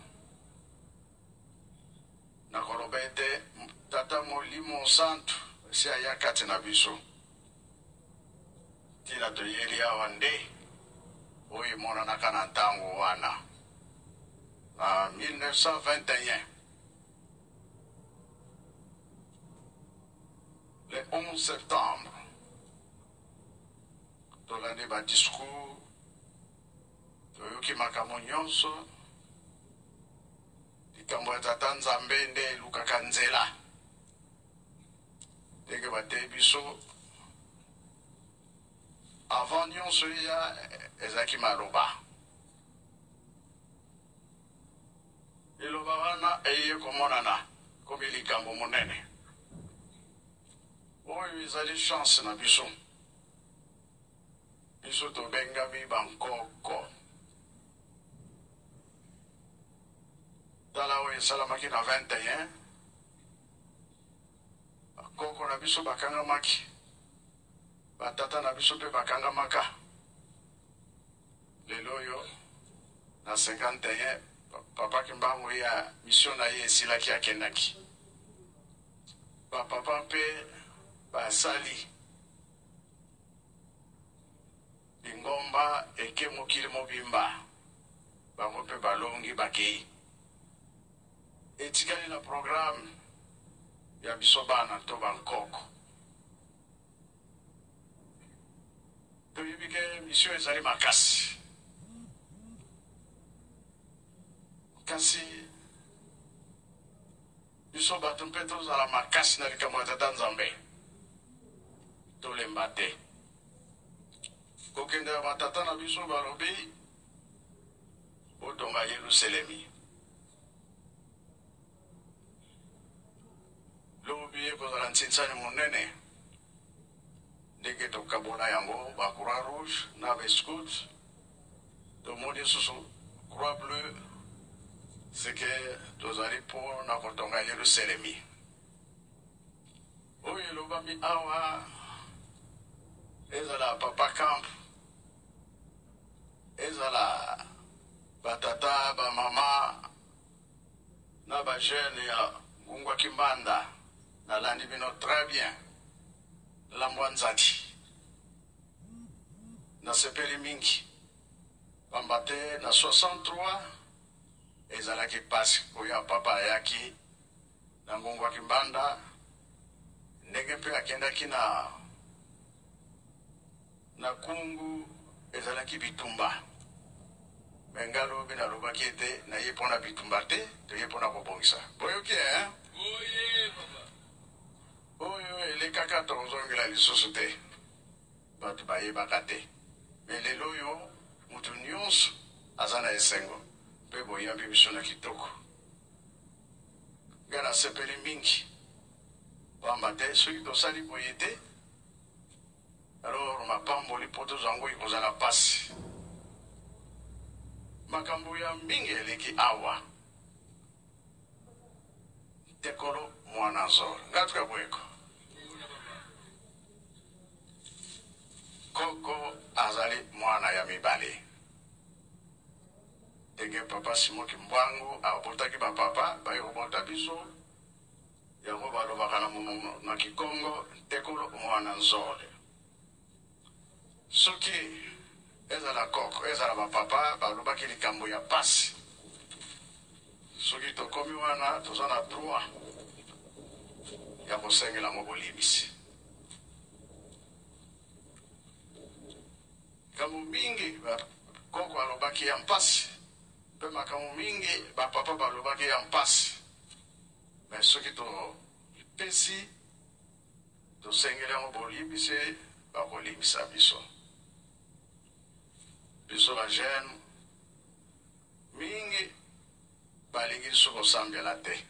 Nakoloba ete Tata Molimo Santu esi aya kati na biso. Ntina toyeli awa nde oyo emonanaka na ntango wana na 1921, le 11 septembre, tolandi ba discours, toyoki makambo nyonso. Likambo ya Tata Nzambe nde elukaka nzela. Ndenge bateyi biso avant nyonso eya ezalaki maloba. Liloba wana eye komonana komi likambo monene. Oyo ezali chance na biso. Biso tobengami bankoko. Tala oyo esalamaki na 21, bakoko na biso bakangamaki, batata na biso mpe bakangamaka. Lelo oyo na 51, papa Kimbangu ya mission na ye esilaki, akendaki. Bapapa mpe basali lingomba eke mokili mobimba, bango mpe balongi bakei. Etikali na programme ya biso bana to bankoko. Toyebi ke mission ezali makasi, kasi biso bato mpe tozala makasi na likambo ya Tata Nzambe, tolemba te. Kokende ya batata na biso balobi botonga Yelusalemi. Lobi ekozala ntsinsani monene ndenge tokabola yango ba croix rouge na ba scout, tomoni lisusu croix bleu, seke tozali mpo na kotonga Yelusalemi. Oyo elobami awa ezala papa camp, ezala batata bamama na ba jeune ya Ngungwa Kimbanda, nalandi bino très bien. Lambwa Nzadi, nasepeli mingi pamba te na 63 ezalaki pasi koya papa ayaki na Ngungwa Kimbanda, ndenge mpe akendaki na na Kungu ezalaki bitumba. Me nga lobi nalobaki ete naye mpo na bitumba te, toye mpo na kobongisa. Boyoki eh? Oyo elekaka tokozongela lisusu te, bato bayebaka te. Me lelo oyo moto nyonso aza na esengo mpe boyambi biso na kitoko. Nga nasepeli mingi pamba te soki tosali boye te, alors mapamboli mpo tozwa yango ekozala mpasi. Makambo ya mingi eleki awa. Ntekolo mwana nzolo ngatuka boyeko koko azali mwana ya mibale. Ndenge papa Simon Kimbwangu abotaki bapapa baye kobota biso, yango balobaka na monoko na Kikongo ntekolo mwana nzole. Soki ezala koko ezala bapapa balobaki likambo ya pasi, soki tokomi wana toza na droit ya kosengela yango bolimbisi. Makambo mingi koko alobaki ya mpasi, mpe makambo mingi bapapa balobaki ya mpasi, me soki topesi, tosengeli yango bolimbisi, bakolimbisa biso. Biso ba jeune mingi balingi lisusu kosambela te,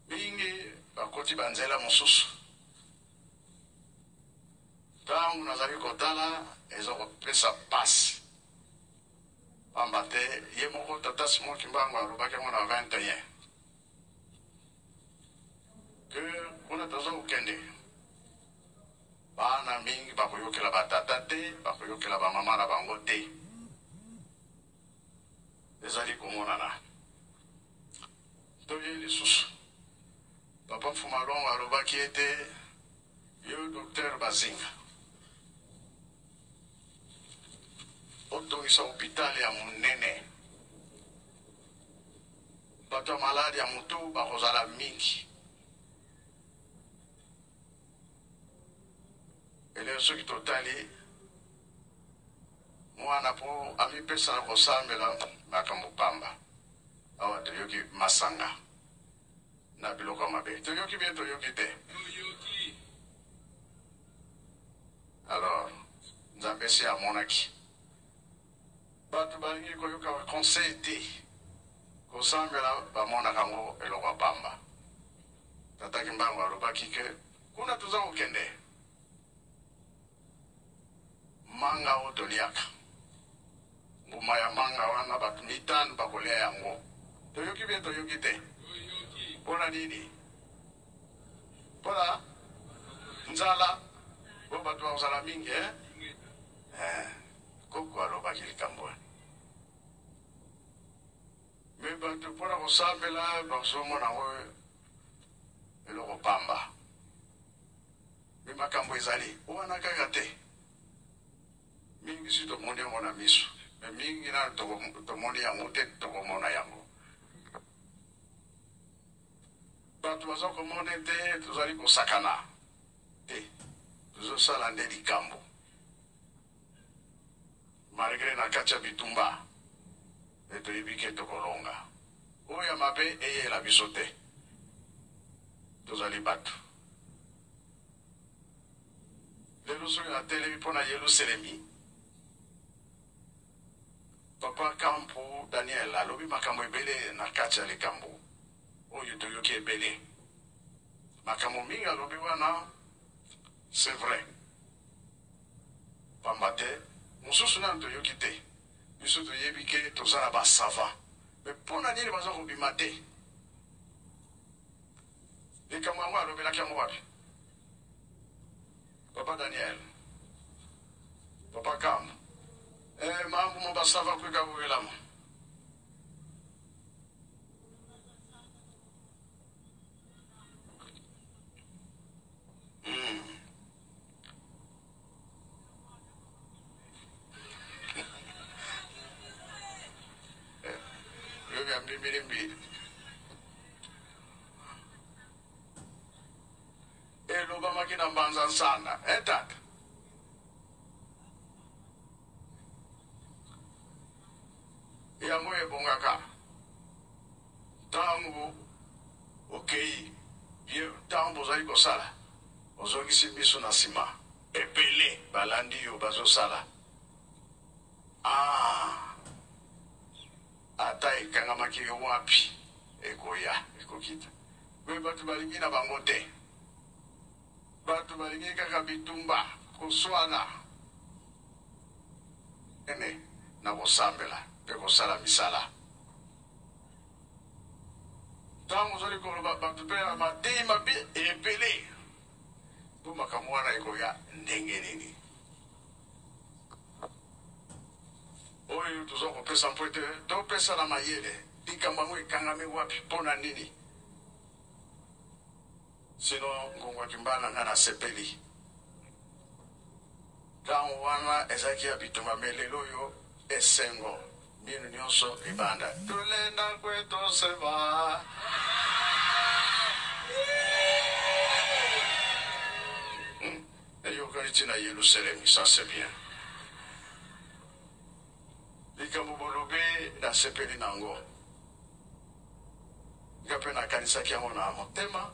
mingi bakoti banzela mosusu. Ntango nazali kotala eza kopesa pasi, pamba te ye moko tata Simon Kimbangu alobaki yango na 21 ke kuna toza kokende, bana mingi bakoyokela batata te, bakoyokela bamama na bango te. Ezali komonana. Toye lisusu, papa Mfumalongo alobaki ete yo docteur Bazinga otongisa hôpital ya monene, bato ya maladi ya motu bakozala mingi. Elelo soki totali mwana po amipesa na kosambela makambo pamba, awa toyoki masanga na biloko ya mabe, toyoki bien, toyoki te. Alors Nzambe si amonaki bato balingi koyoka conseil te, kosambela bamonaka yango eloko ya pamba. Tata Kimbangu alobaki ke kuna toza kokende, manga oyo toliaka, mbuma ya manga wana bato mitano bakolia yango. Toyoki bien, toyoki te? Mpona nini? Mpona nzala, po bato bakozala mingi, eh? Koko alobaki likambo wana. Me bato mpona kosambela bazomona yango eloko pamba. Me makambo ezali wana kaka te, mingi si tomoni yango na miso, me mingi nano tomoni yango te, tokomona yango. Bato baza komona ete tozali kosakana te, tozosala nde likambo malgré na kati ya bitumba, e toyebi ke tokolonga. Oyo ya mabe eyela biso te, tozali bato. Lelo soki natelemi mpo na Yelusalemi, papa Kampu Daniel alobi makambo ebele na kati ya likambo oyo toyoki ebele. Makambo mingi alobi wana c'est vrai, pamba te mosusu nanu toyoki te. Biso toyebi ke toza na basava, me mpo na nini baza kobima te? Likambo yango alobelaki yango wapi? Papa Daniel, papa Kambu, mambo mo basava kweka kowelama. Yobi ya mbimbilimbi elobamaki na mbanza nsanda, tata? Yango ebongaka ntango okei bien, ntango bozali kosala, ozongisi miso na nsima, ebele balandi yo bazosala. Ata ekangamaki yo wapi, ekoya ekokita. Me bato balingi na bango te, bato balingi kaka bitumba, koswana ene na kosambela mpe kosala misala. Ntango ozali koloba bato mpe ya mateyi mabe ebele, mpo makambo wana ekoya ndenge nini? Oyo toza kopesa mpo ete topesa na mayele, likambo yango ekangami wapi, mpo na nini? Sino ngongo ya Kimbala, nga nasepeli. Ntango wana ezalaki ya bitumba, me lelo oyo esengo, bino nyonso libanda tolenda kwe toseba. Eyokani ntina Yelusalemi, ça c'est bien. Likambo bolobi nasepeli nango. Nga mpe nakanisaki yango na motema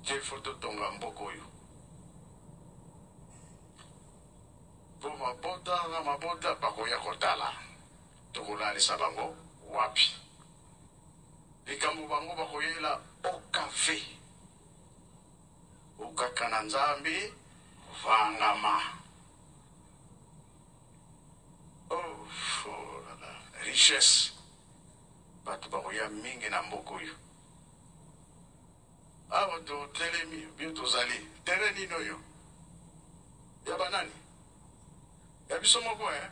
ke fo totonga mboka oyo mpo mabota na mabota bakoya kotala, tokolalisa bango wapi? Likambo bango bakoyela OKV, okaka na Nzambe vangama. Oh, oh la la, richesse bato bakoya mingi na mboka oyo. Awa totelemi bio, tozali terrain nini oyo ya banani? Ya biso moko eh?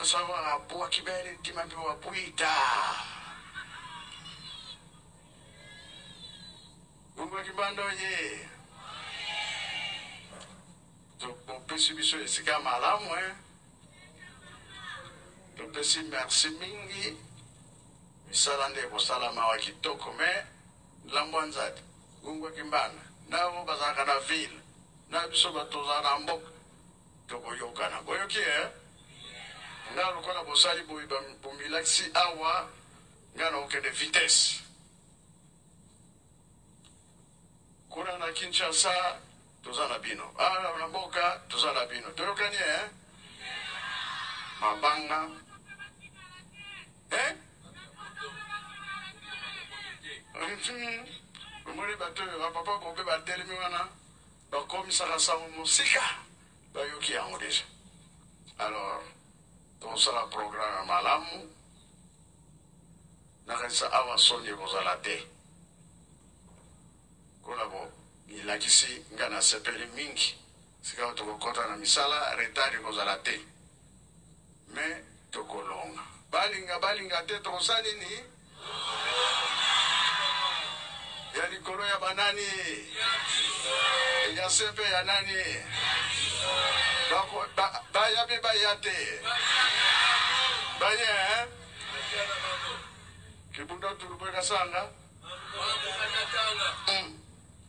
Sawa abwaki bele ntima mpe wabwita bongwaki banda oye topesi biso esika malamu eh? Topesi merci mingi. Misala nde ekosalama awa kitoko me lambwa nzadi gungwa kimbanda na oyo bazalaka na ville na biso bato tozala na mboka tokoyokana. Boyoki eh? Nga lokola bosali boye bomilakisi awa, nga nakokende vitesse kuna na Kinshasa. Toza na bino awa na mboka, toza na bino, toyokani eh? Mabanga eh? Omoni bato oyo bapapa bobe batelemi wana, bakomisaka sango mosika, bayoki yango deja. Alors tokosala programme ya malamu. Nakanisa awa soni ekozala te. Kola bo milakisi, nga nasepeli mingi. Sikawa tokokɔta na misala, retard ekozala te, me tokolonga. Balinga balinga te, tokosala nini ya likolo ya banani, ya se mpe ya nani? Baya mpe baya te, baye eh? Kibunda tulubweka sanga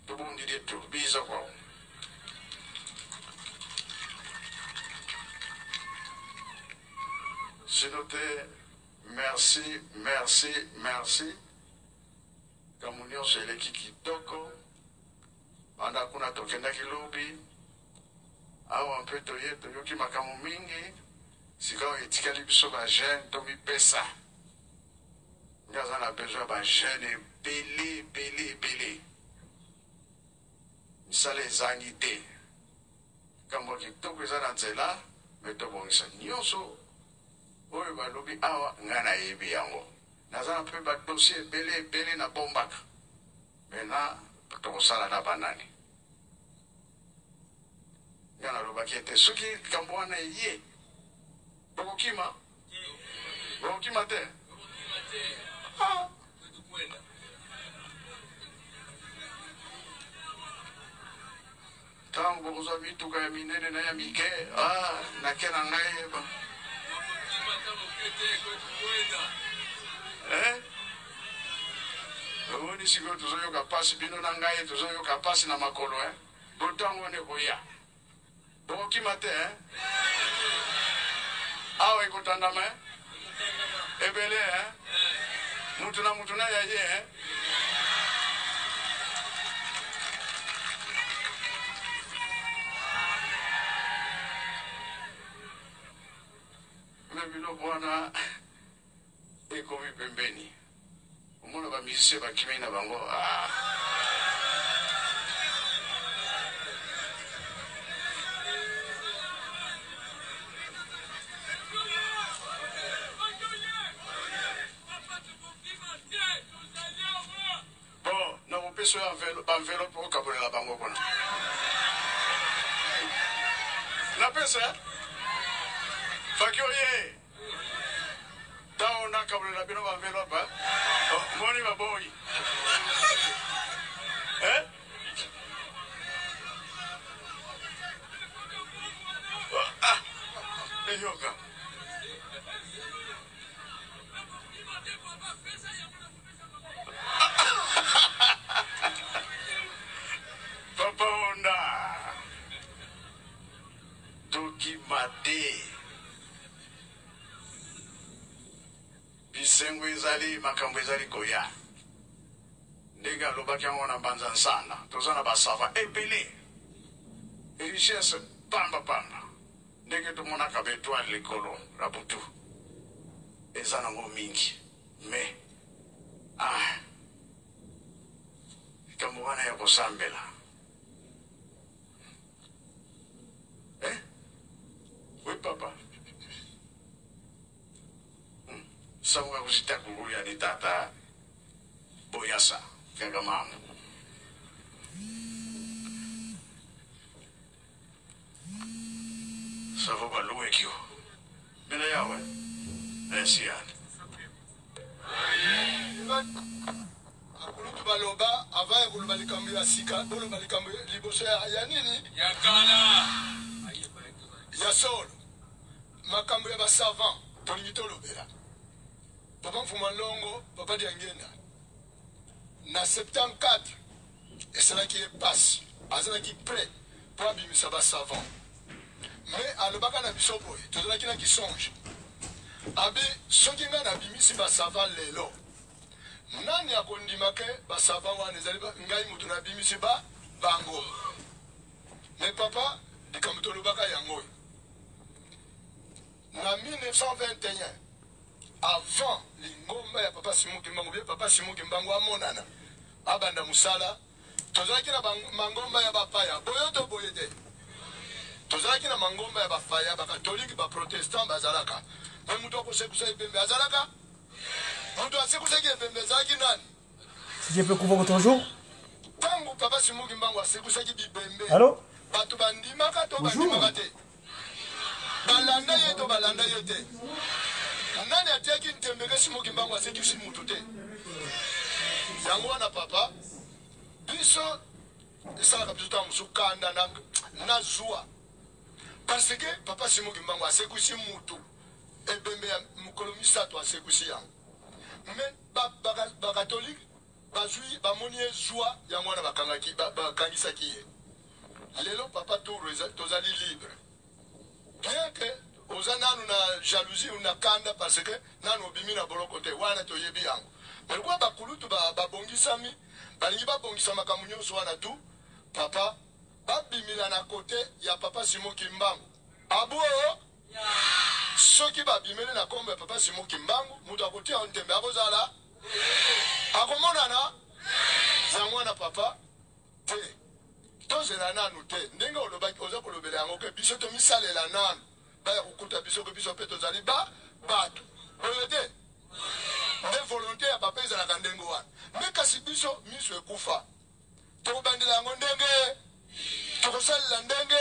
tubundile tu biza kwao. Sino te, merci, merci, merci. Kambo nyonso eleki kitoko. Banda kuna tokendaki lobi, awa mpe toye, toyoki makambo mingi. Sikawa etikali biso bajeune tomipesa. Nga aza na besoin ya bajeune ebele ebele ebele. Misala ezangi te, likambo ya kitoko eza na nzela, me tobongisa nyonso oyo balobi awa. Ngai nayebi yango, naza na mpe badossier ebele ebele na bombaka. Maintenant tokosala na banani? Ngai nalobaki ete soki likambo wana eye, bokokima, bokokima te. Ah. Ntango bokozwa mituka ya minene na ya mike, ah, nake na ngai ba. Eh? Omoni sikoyo tozoyoka mpasi, bino na ngai tozoyoka mpasi na makolo eh? Botango wana ekoya, bokokima te eh? Awa ekotandama eh? Ebele eh? Mutu na mutu na ya ye eh? Me biloko wana ekomi pembeni, omona bamusicien bakimi na bango ah. Bon, nakopesa oyo baenveloppe okabolela bango kuna. Napesa faki oye ntango nakabolela bino baenveloppe, moni baboyi eh? Ah, eyoka. Papa Onda, tokima te, bisengo ezali. Ezali makambo ezali koya. Ndenge alobaki yango na Mbanza Nsanda, toza na ba savants ebele. Richesse pamba pamba. Ndenge tomonaka ba etoiles likolo na butu. Eza nango mingi. Mais ah likambo wana ya kosambela. Eh? Oui papa. Hmm. Sango ya kuzita kuruya ni tata boyasa kaka mamu. Savo baluwekio. Mina yawe. Esiani. Bakulutu baloba avant ya koloba likambo ya sika, boloba likambo liboso ya, ya nini? Ya kala. Ya solo. Makambo ya ba savant tolingi tolobela. Papa Mfuma Longo, Papa Diangenda na 74 esalaki ye pasi, azalaki prêt po abimisa ba savant. Mais alobaka na biso boye, tozalaki na kisonge. Abi soki ngai nabimisi ba savant lelo, Nani akondima ke ba savant wana ezali ngai mutu na bimisi ba bango? Mais papa, likambo tolobaka yango oyo. Na 1921, avant lingomba ya papa Simon Kimbangu bien papa Simon Kimbangu amonana abanda musala, tozalaki na mangomba ya bapaya boyo to boye te. Tozalaki na mangomba ya bapaya, ba catholique, ba protestant bazalaka. Mais mutu akosekusa ebembe azalaka? Moto asekusaki ebembe ezalaki nani? Si je peux couvrir votre jour. Tango papa Simon Kimbangu asekusaki bibembe. Allô? Bato bandimaka to Bonjour. bandimaka te? Balanda ye to balanda ye te? Nani atiaki ntembe ke Simon Kimbangu asekisi mutu te? Yango wana papa, biso esalaka biso ntango mosusu kanda na, na zuwa parce que papa Simon Kimbangu asekusi mutu Ebembe ya mokolo misatu asekuisi yango mais ba ba catholique bazui bamoni ye zua yango wana bakangaki bakangisaki ye lelo papa tour tozali libre bien que oza nanu na jalousie ou na kanda parce que nanu obimi na boloko te wana toyebi yango mais lokola bakulutu babongisami balingi babongisa makambo nyonso wana tu papa babimila na kote ya papa Simon Kimbangu abuo Soki ba bimeli na kombo ya papa Simon kimbangu mutu akotia yo ntembe akozala akomonana yango wana papa te tozela nanu te ndenge olobaki oza kolobela yango ke biso tomisalela nanu baya kokuta biso ke biso pe tozali ba bato boye te nde volonte ya papa ezalaka ndenge wana me kasi biso miso ekufa tokobandela yango ndenge tokosalela ndenge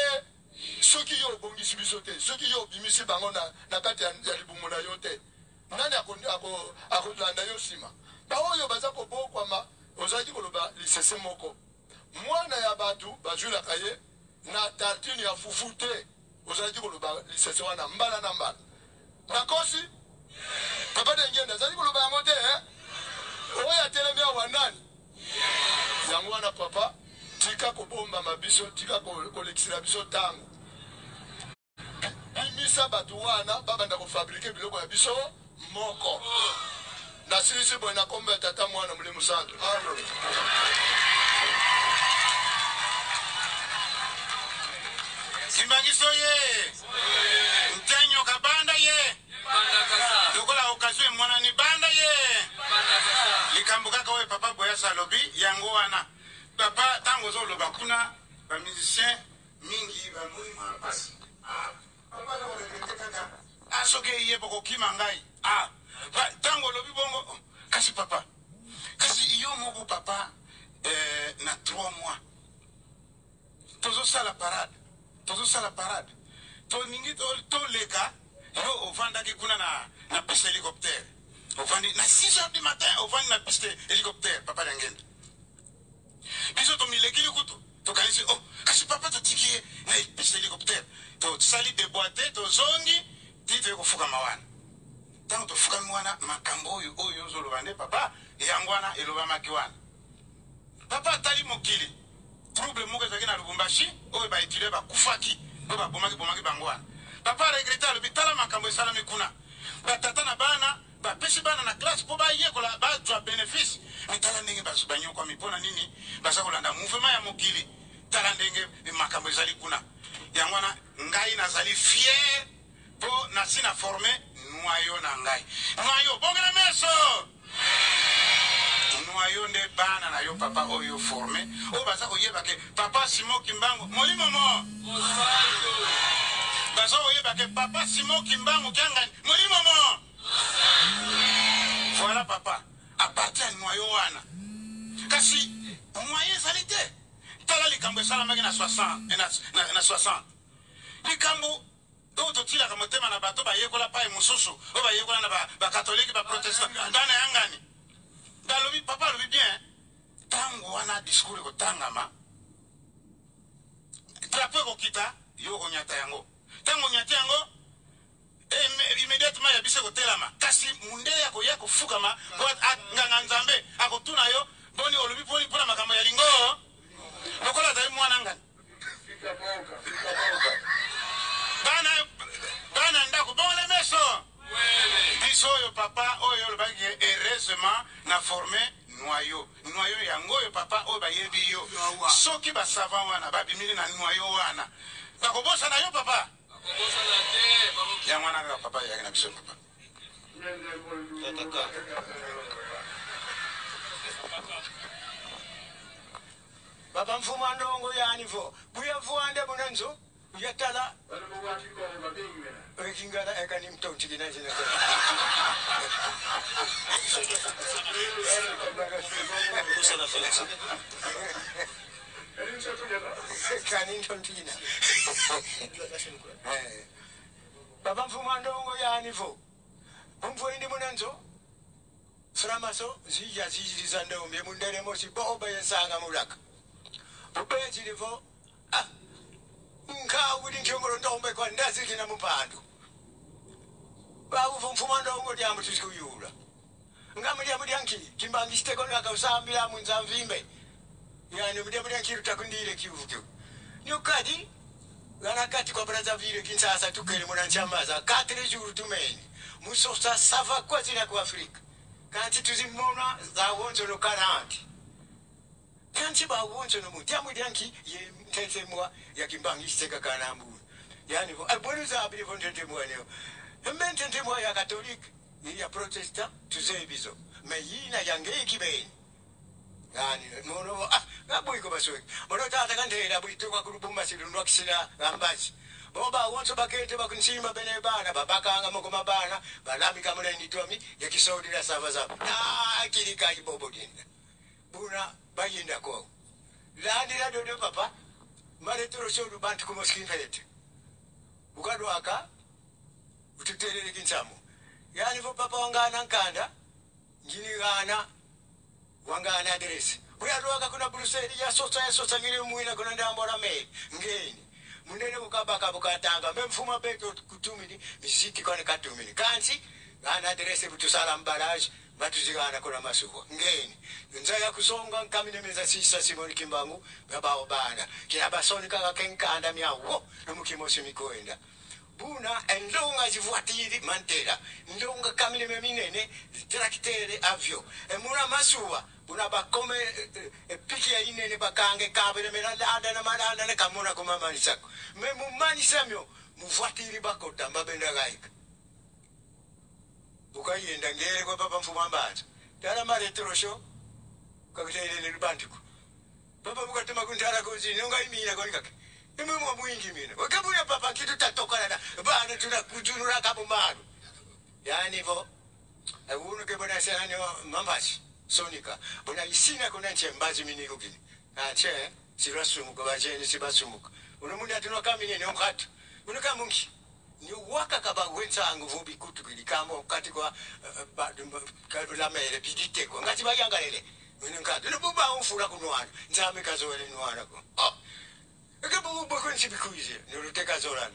Soki yo obongisi biso te, soki yo obimisi bango na, na kati ya, ya libumu na yo te, nani akolanda ako, ako yo nsima? Baoyo baza kobokwama, ozalaki koloba lisese moko, mwana ya bato bazwilaka ye na tartine ya fufu te. Ozalaki koloba lisese wana mbala na mbala. Nakosi? Papa Dengenda azali koloba yango te eh? Oyo atelemi awa nani? Yango wana papa, tika kobombama biso, tika kolekisela biso tango. Bimisa bato wana babanda kofabrike biloko ya biso moko. Nasilisi boye na kombo ya Tata, Mwana, Molimo Santu. Amen. Kimbangiso ye Ntenyo kabanda ye lokola occasion emonani banda ye likambo kaka oyo papa Boyasa alobi yango wana papa ntango ozoloba kuna ba musicien mingi bamoni mwa pasi ah, papa na regrete kaka ah, soki eye bokokima ngai ah, ntango olobi bongo oh, kasi papa kasi yo moko papa eh, na 3 mois tozosala parade tozosala parade tolingi toleka yo ovandaki kuna na, na piste hélicoptère ovandi na 6 heures du matin ovandi na piste hélicoptère papa Diangenda biso tomilekili kutu tokanisi oh kasi papa totiki ye na piste hélicoptère tosali deboite tozongi ti toye kofukama wana ntango tofukami wana makambo oyo oyo ozoloba nde papa yango wana elobamaki wana Papa atali mokili. Trouble moko ezalaki na Lubumbashi oyo ba etudiants bakufaki oyo babomaki bomaki bango wana. Papa a regrette alobi tala makambo esalami kuna. Ba tata na bana Bapesi bana na classe mpo bayekola, bazwa benefice, mais tala ndenge banyokwami. Mpo na nini? Baza kolanda mouvement ya mokili. Tala ndenge makambo ezali kuna. Yango wana ngai nazali fier mpo nasi na forme noyau na ngai. Noyau, bongela meso! Noyau nde bana na yo papa oyo forme, oyo baza koyeba ke papa Simon Kimbangu molimo mo baza koyeba ke papa Simon Kimbangu Kiangani molimo mo. Voilà papa, à partir ya noyau wana, kasi moyen ezali te. Tala likambo esalamaki na 60, na 60. Likambo oyo totilaka motema na bato bayekola pai mosusu, oyo bayekola na bakatolike, baprotestant, bana ya ngani. Balobi, papa alobi bien, ntango wana discours ekotangama, drapeau ekokita, yo okonyata yango. Ntango onyati yango, immédiatement ya biso ekotelama. Kasi mundele akoya kofukama po nganga Nzambe akotuna yo, boni olobi boni mpona makambo ya lingo, lokola azali mwana ngani. Bana, bana ndako, bongole meso biso oyo papa oyo olobaki ke heureusement na forme noyau. Noyau yango oyo papa oyo bayebi yo, soki basavant wana babimili na noyau wana, bakobosana yo papa. Yango wana kaka papa eyaki na biso papa. Baba mfuma ndongo yani vo buya vuande bunenzo uyatala ekingana ekani mtonti kinazina. Kani mtonti. Baba mfuma ndongo yani vo bumvuindi munenzo framaso zija zijiliza ndombi mundere mosi boba yesanga mulaka bubejilivo ah nkawu linchongolo ndombe kwa ndazikina mupandu bawu mfuma ndongo lyambu tuzikuyula ngamulya mulyanki kimbangisteko nakasambila munza mvimbe yani mulya mulyanki lutakundile kivuko nyukadi ganakati kwa Brazzaville Kinshasa tukele munanchamaza 4 jours tumeni musosa sava kwa zina ku Afrika kanti tuzimona zawonzo no 40 kanti bawonzo no mutya mulyanki ye ntentemwa ya kimbangisteka kanambu yani abonu za abili vontentemwa leo mmententemwa ya Katolika ya Protestant tuzebizo meyina yange kibeni yani mono ah ngabuiko baswe mono tata kandela buituka kulubumba silundwa kisila ngambazi boba wonso bakete bakunsimba bene bana babakanga moko mabana balamika muleni twami yakisodira sava zabo ah kirika ibobo dinda buna bayinda ko landira dodo papa male toro bantu kumoskinfelete ukadwaka ututerere kinsamu yani vo papa wangana nkanda ngini gana wangana adresi buyadwaka kuna Bruseli yasosa yasosa ngiri mwina kuna ndambora meli ngeni munene bukabaka bukatanga memfuma beto kutumini miziki kone katumini kansi gana adresi butusala mbaraje batuzigana kuna masuko ngeni nzaya kusonga nkaminemeza sisa Simoni Kimbangu babao bana kinabasoni kaka kenkanda myawo nomukimosi mikoenda buna endonga zivuatiri mantera ndonga kamileme minene traktere avyo emuna masuwa buna bakome epiki ya inene bakange kabele mera landa na malanda na kamuna kumamanisako me mumanisamyo muvuatiri bakota mbabenda gaika bukayenda ngere kwa papa mfuma mbanza tala maretrosho kakutelele lubantuko papa bukatuma kuntala kozini nonga imina kolikake imwe mwingi mina wakabuya papa kitu tatokana na bana tunakujunura kabo maru yani vo uno ke bona sena mambasi sonika bona isina kona chembazi miniko kini ache sirasumuka bacheni sibasumuka uno mundu atunwa kamine ne mkhatu uno kamunki ni waka kaba wensangu vubi kutu kilikambo kati kwa la mere bidite kwa ngati bayangalele uno nkatu no buba umfura kunwana nzame kazowele nwana ko oh ekebubukwensi noluteka zolana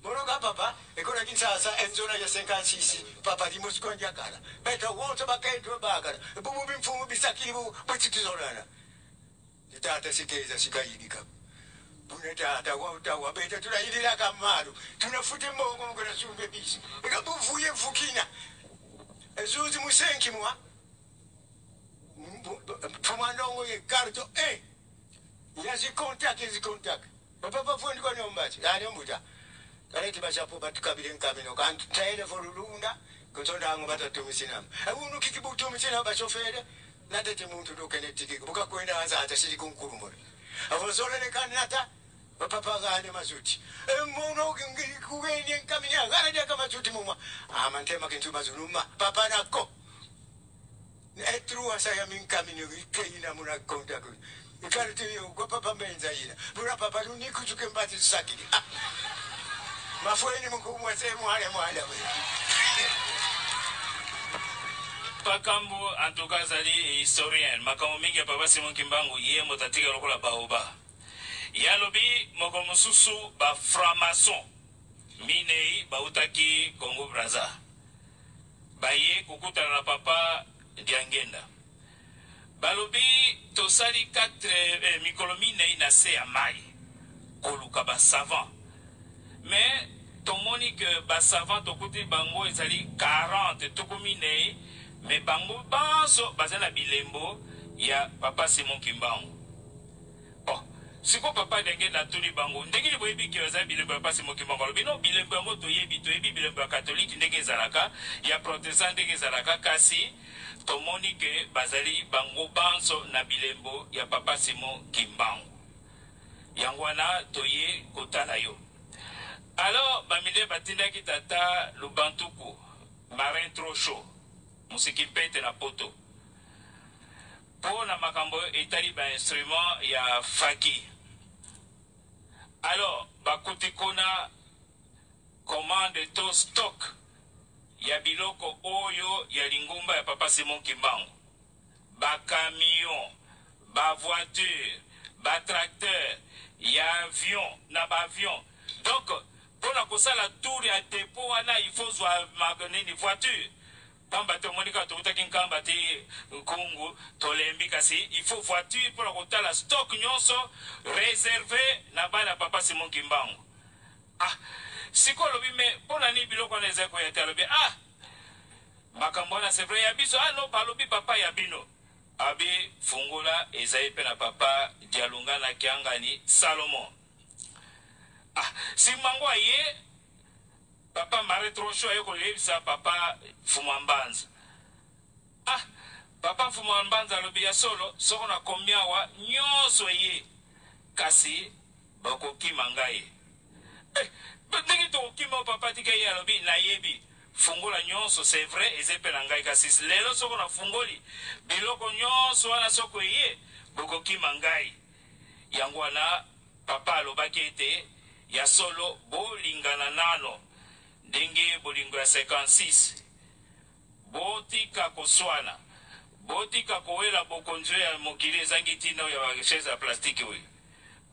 moroga papa ekola Kinshasa enzona ya 56 papa limoskonjakala beta wonso baketwe bakala bubu bimfumu bisakili bu bwitsitizolana tata sikeza sikayilika bune tata wautawa beta tulayilila kamalu tunafute mbongo mukona sumbe bisi ekabuvuye mfukina Ezuzi musenki mwa Fumandongo ye karto e yazikontak ezikontak bapapa fundi kwa nombachi yani mbuta kaleti bachapo batukabile nkamino kantu taele folulunda kutonda ango batatumisinama unu kikibutumisina bachofere natete muntu dokenetiki bukakwenda anza atasiri kunkulumula avozolenekani nata bapapa gane mazuti emuno kugenye nkamini agana jaka mazuti mumwa amantema kintu mazunuma papa nako etruwa saya minkamini keina muna konta ku ikarti kwa papa mbenza ina bura papa nikuzuke mbati sakili ah. Mafueni mkumwa sehemu wale mwale Pakambu en tout cas azali historien makambo mingi ya papa Simon Kimbangu ye moto atika lokola baoba ye alobi mokolo mosusu ba franc-maçon minei bautaki Congo Brazza baye kokutana na papa Diangenda balobi tosali 4 mikolo minei na se ya mai koluka ba savant mais tomoni ke ba savant tokuti bango ezali 40 tuku minei mais bango banso baza na bilembo ya papa Simon Kimbangu. Bon, siko papa Diangenda atuni bango ndenge nini boyebi ke baza bilembo ya papa Simon Kimbangu? Alobi no, bilembo yango toyebi, toyebi bilembo ya katolike ndenge ezalaka, ya protestant ndenge ezalaka, kasi tomoni ke bazali bango banso na bilembo ya papa Simon Kimbangu. Yango wana toye kotala yo. Alors bamile batindaki tata Lubantuku marin trop chaud musiki mpete na poto mpo na makambo etali ba instrument ya faki. Alors bakuti kuna commande to stock ya biloko oyo ya lingomba ya papa Simon Kimbangu, ba camion, ba voiture, ba tracteur ya avion na ba avion. Donc mpona kosala tour ya dépôt wana il faut zwa nini voiture, pamba te omoni kaka tokutaki nkamba te nkungu tolembi, kasi il faut voiture mpona kotala stock nyonso réservé na bana papa Simon Kimbangu. Ah, sikoyo alobi me mpona nini biloko wana ezali koya te? Alobi ah, makambo wana c'est vrai ya biso. Ah no, balobi papa ya bino abi fungola ezali mpe na papa Dialunga na Kiangani Salomon. Ah, simango aye papa Marie Trocho aye koyebisa papa Fuma Mbanza. Ah, papa Fuma Mbanza alobi ya solo soko nakomi awa nyonso eye, kasi bakokima ngai. Eh, ndenge tokokima papa tika ye alobi nayebi fungola nyonso c'est vrai eza mpe na ngai, kasi lelo soko nafungoli biloko nyonso wana soko eye bokokima ngai. Yango wana papa alobaki ete ya solo bolingana nano ndenge bolingo ya 56, botika koswana, botika kowela bokonzi ya mokili ezangi ntina ya ba chaise ya plastique oyo,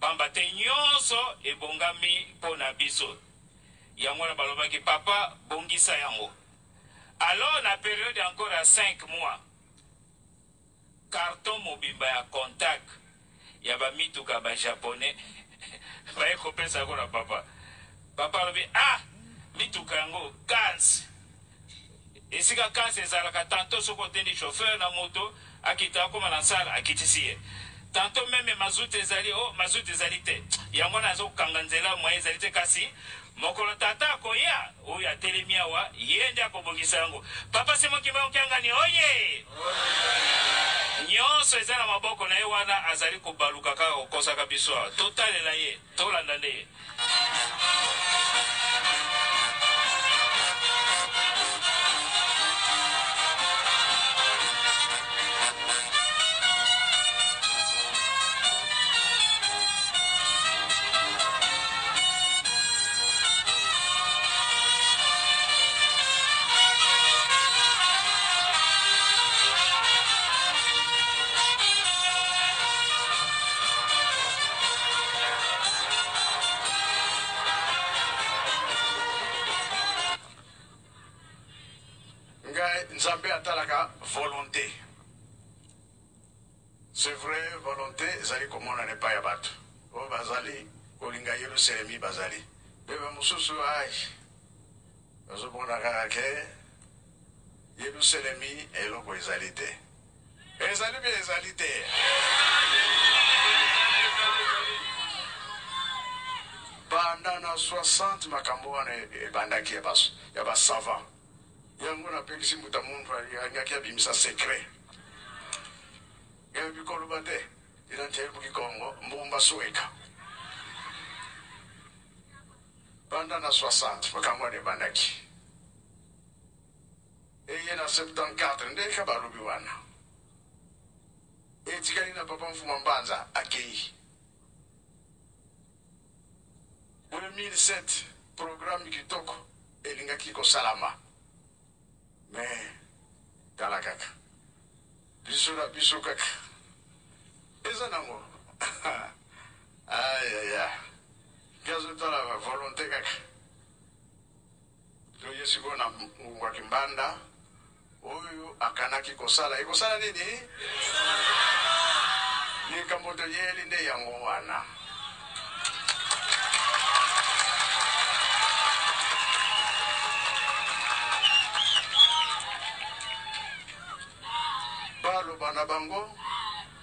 pamba te nyonso ebongami mpo na biso. Yango wana balobaki papa bongisa yango. Alors na periode encore ya 5 mois, carton mobimba ya contact ya bamituka ba japonais baye kopesa yango na papa. Papa alobi ah, mituka yango kansi esika kansi ezalaka, tanto soki otendi chauffeur na moto akita akoma na nsala akitisi ye, tanto meme mazuti ezali oh, mazuti ezali te, yango wana azokanga nzela moye ezali te, kasi mokolo tata akoya oyo atelemi awa ye nde akobongisa yango. Papa Simon Kimbangu Kiangani oye, nyonso eza na maboko na ye, wana azali kobaluka kaka kokosaka biso awa. Totalela ye, tolanda nde ye. Ngai Nzambe atalaka volonté. C'est vrai, volonté ezali komonana epai ya bato oyo bazali kolinga Yelusalemi, bazali mpe bamosusu ai bazomona kaka ke Yelusalemi eloko ezali te. Ezali mpe ezali te. Banda na 60 makambo wana ebandaki ya ba savant. Yango napekisi mbuta muntu alingaki abimisa secret. Ngai bikoloba te. Ina ntebuki Kongo mbumba sueka. Banda na 60 makambo wana ebandaki. Eye na 74 ndenge balobi wana. Etikali na papa Mfuma Mbanza akei. 2007 programme kitoko elingaki kosalama mais tala kaka biso na biso kaka eza nango ayaya gazotala volonté kaka Toye sikoyo na ngungu ya kimbanda oyo akanaki kosala ekosala nini? Likambo toyeli nde yango wana. Baloba na bango,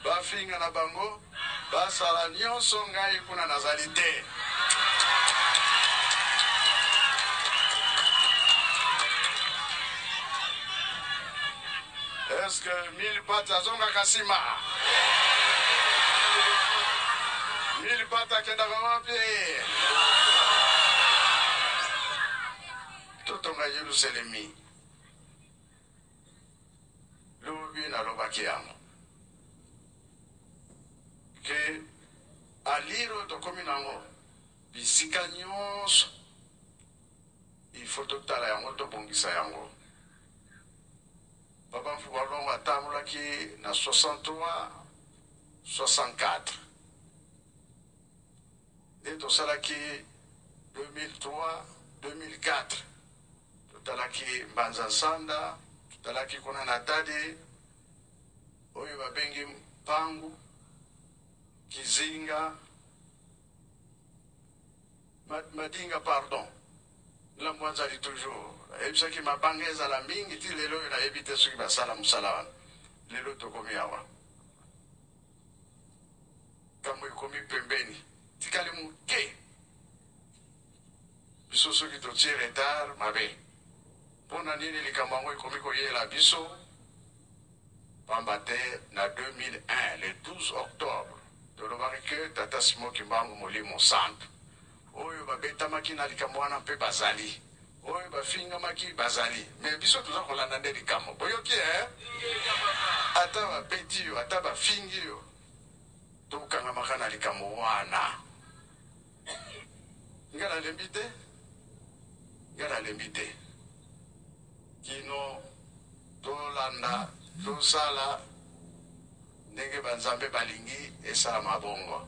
bafinga na bango, Basala nionso ngai kuna nazali te. Est-ce que mille pattes azongaka nsima? Mille pattes akendaka wapi? Totonga Yelusalemi. Lobi nalobaki yango ke alire oyo tokomi nango bisika nyonso il faut totala yango tobongisa yango. Papa Mfuba Longo atambolaki na 63 64 nde tosalaki 2003 2004 Totalaki Mbanza Nsanda, totalaki kuna na Tadi, oyo babengi Mpangu, Kizinga, Madinga pardon. Nlambo azali toujours. Ayebisaki mabanga ezala mingi ti lelo oyo nayebi te soki basala mosala wana. Lelo tokomi awa. Kambo ekomi pembeni. Tikali moke. Biso soki totie retard mabe. Pona nini likambo yango ekomi koyela biso? Pamba te na 2001 le 12 octobre tolobaki que tata Simon Kimbangu Molimo Santu oyo babetamaki na likambo wana mpe bazali oyo bafingamaki bazali mais biso toza kolanda nde likambo boyoki eh? Ata babeti yo ata bafingi yo tokangamaka na likambo wana. Nga nalembi te, nga nalembi te kino tolanda tosala ndenge banzambe balingi esalama bongo.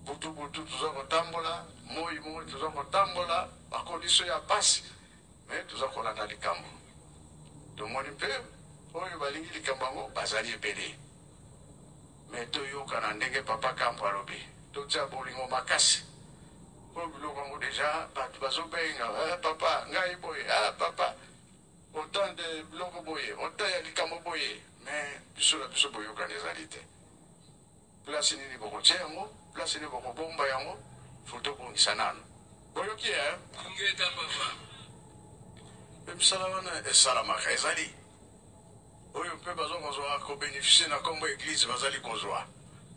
Butu butu toza kotambola, moi moi toza kotambola, bakoliso ya pasi me toza kolanda likambo. Tomoni mpe oyo balingi likambo yango bazali ebele. Mais toyokana ndenge papa Kampo alobi, totia bolingo makasi po biloko yango dejà batu bazobenga ah, papa ngai boye ah, papa autant de biloko boye autant ya likambo boye mais biso na biso boyokani ezali te. Place nini bokotia yango, place nini bokobomba yango, faut tobongisa nanu. Boyoki eh? Ingeta papa. Mpe misala wana esalamaka ezali oyo mpe baza kozwa ko beneficier na kombo eglise bazali kozwa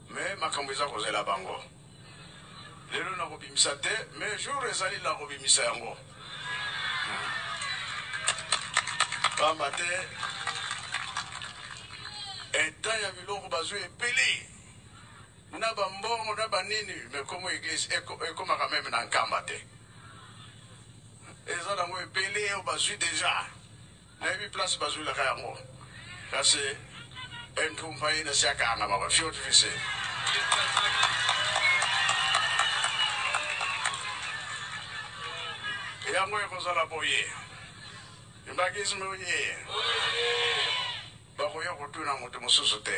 mais makambo eza kozela bango lelo nakobimisa te mais jour ezali nakobimisa yango pamba te eta ya biloko bazwi ebele na bambongo na banini me kombo eglise ekomaka meme na nkamba te eza nango ebele oyo bazwi deja Nayebi place bazuilaka yango kasi entumpa ye nasi akangama ba fioti fise. Yango ekozala boye Mbakisme oye bakoya kotuna moto mosusu te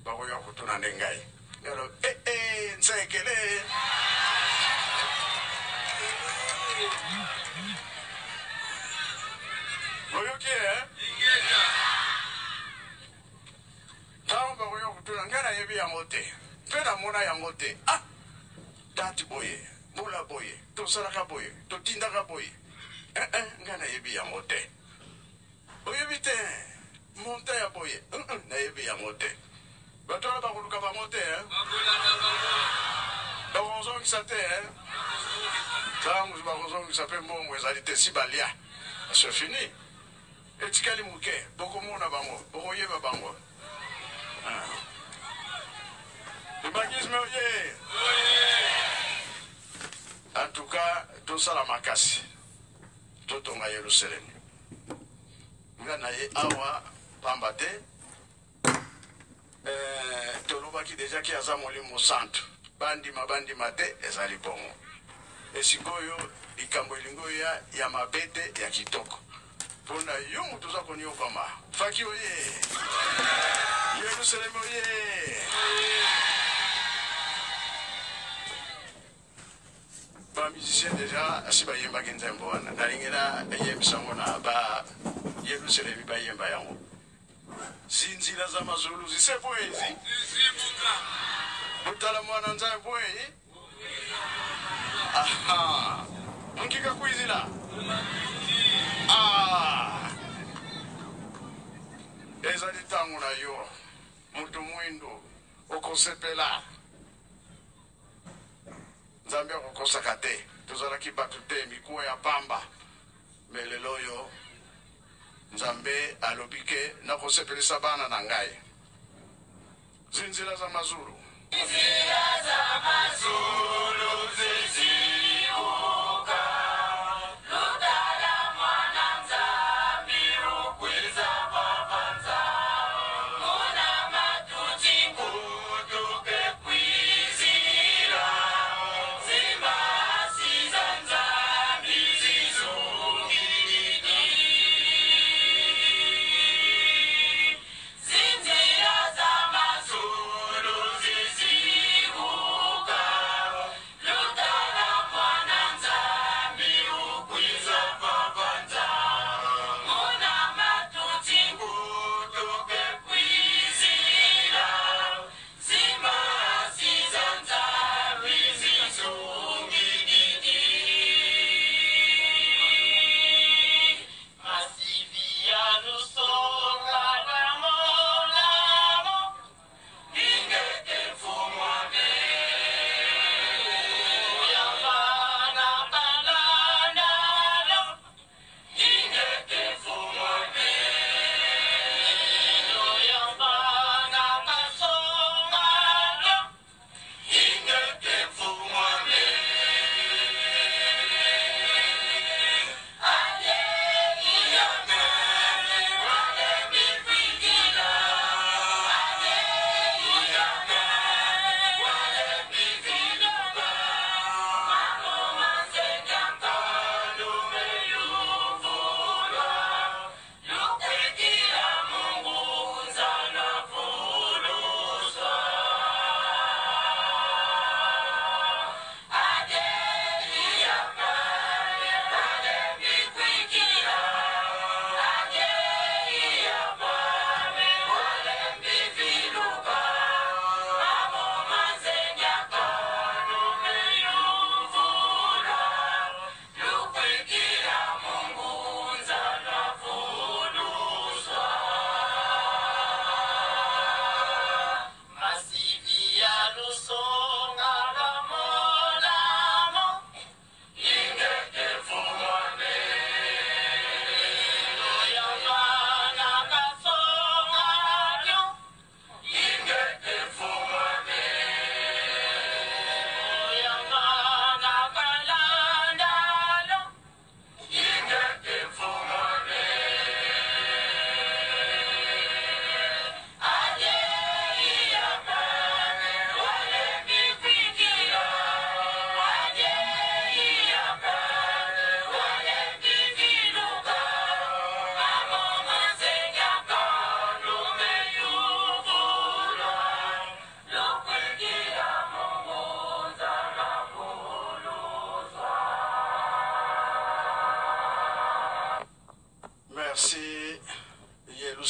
bakoya kotuna nde ngai ngalo eh, eh, nsekele Oyoki e ntango bakoya kotuna ngai, nayebi yango te mpe namona yango te. Ah, date boye, mbula boye, tosalaka boye, totindaka boye. Eh, eh, ngai nayebi yango te. Oyebi te montant ya boye? Nayebi yango te. Bato wana bakoluka bango te, bakozongisa te. Ntango bakozongisa mpe mbongo ezali te, si balia, c'est fini. Etikali moke, bokomona bango, bokoyeba bango. Kimbanguisme oye! En tout cas, tosala makasi, totonga Yerusalemu. Nga na ye awa pamba te, eh, tolobaki deja ki aza Molimo Santu. Bandima, bandima te, ezali bongo. Esikoyo likambo elingi oya ya mabe te, ya kitoko mpona yo moto oza koniokama. Faki oye! Yerusalemu oye! Bamusicien deja asi bayembaki nzembo wana. Nalingi na eyembisa yango na ba Yerusalemi, bayemba yango. Zinzila za mazulu zisebwezi butala mwana Nzambe bweyi. Aha, nkika kwizila. Ah, ezali ntango na yo, moto mwindo, okosepela. Nzambe akokosaka te. Tozalaki bato te, mikuwa ya pamba, me lelo oyo Nzambe alobi ke nakosepelisa bana na ngai. Zinzila za mazulu. Zinzila za mazulu zizibuka, lutala mwana Nzambi ukwiza papanza, muna matuti nkutuke kwizila, zimbasi za Nzambi zizungilidi. Zinzila za mazulu zizibuka.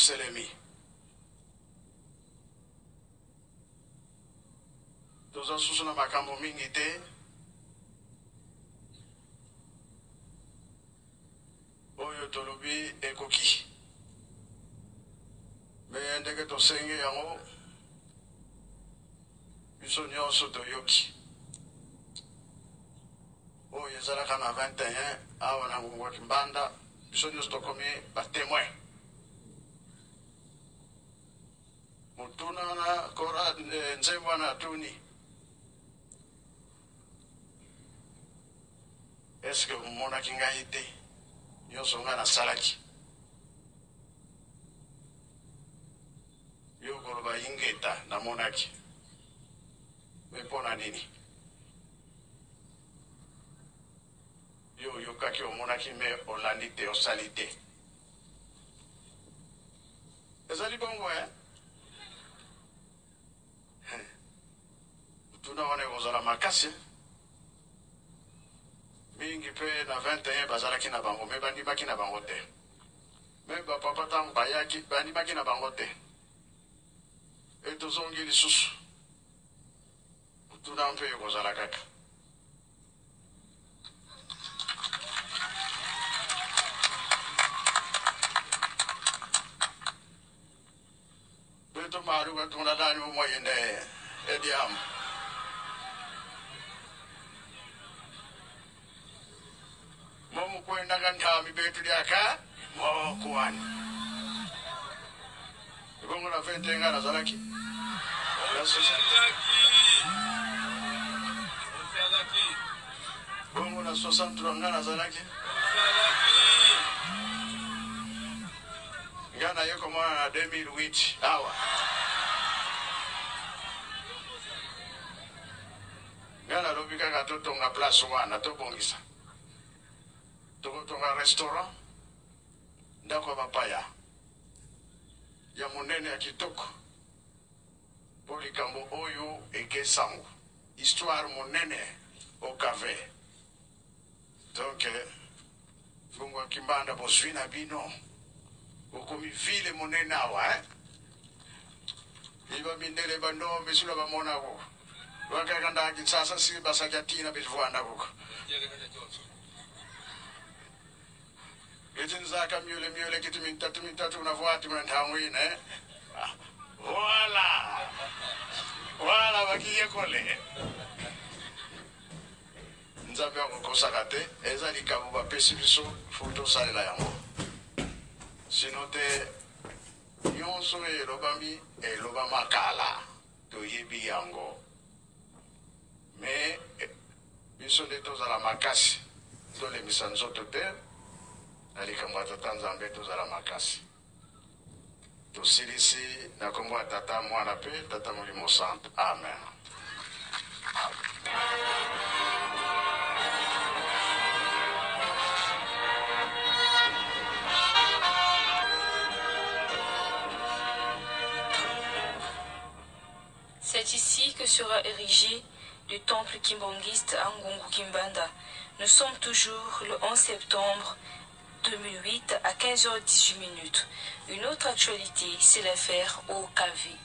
Yelusalemi. Toza susu na makambo mingi te. Oyo tolobi ekoki. Me ndenge tosengi yango, biso nyonso toyoki. Oyo ezalaka na 21 awa na Ngungu ya Kimbanda, biso nyonso tokomi ba temoin. Motuna wana kora eh, nzembo wana atuni eske omonaki ngai te nyonso ngai nasalaki yo koloba ingeta namonaki me mpo na nini yo oyokaki omonaki me olandi te osali te Ezali bongo eh? Motuna wana ekozala makasi mingi mpe na 21 bazalaki na bango me bandimaki na bango te me bapapa ntango bayaki bandimaki na bango te e tozongi lisusu motuna mpe ekozala kaka Beto maru ka tuna dani mo yende ediam. Mo mukwenda ka ntami betu lyaka mo kuani. Ebongo na 21 nga nazalaki. Bongo na 63 nga nazalaki. Nga naye komona na 2008 awa. Nga nalobi kaka totonga place wana tobongisa. Tokotonga restaurant ndako ya bapaya ya monene ya kitoko mpo likambo oyo ekesango histoire monene okave donc ngongo ya kimbanda bozwi na bino bokomi ville monene awa eh? iba mindele bandombe sula bamonako bakaka nda kinsasa si basaki atina bezivwanda koko Eti nzaka myule myule kiti mintatu mintatu unavwati muna nthangu ine eh? Ah, Voila! Voila bakiyekole. Nzambe akokosaka te, eza likambo bapesi biso, fo tosalela yango. Sino te nyonso oyo elobami elobama kala, toyebi yango. Mais biso nde tozala makasi, tolembisa nzoto te na likambo ya Tata Nzambe, tozala makasi. Tosilisi na kombo ya Tata, Mwana pe Tata Molimo Santu. Amen. C'est ici que sera érigé le temple kimbanguiste à Ngungu Kimbanda. Nous sommes toujours le 11 septembre 2008 à 15h18 minutes. Une autre actualité, c'est l'affaire OKV.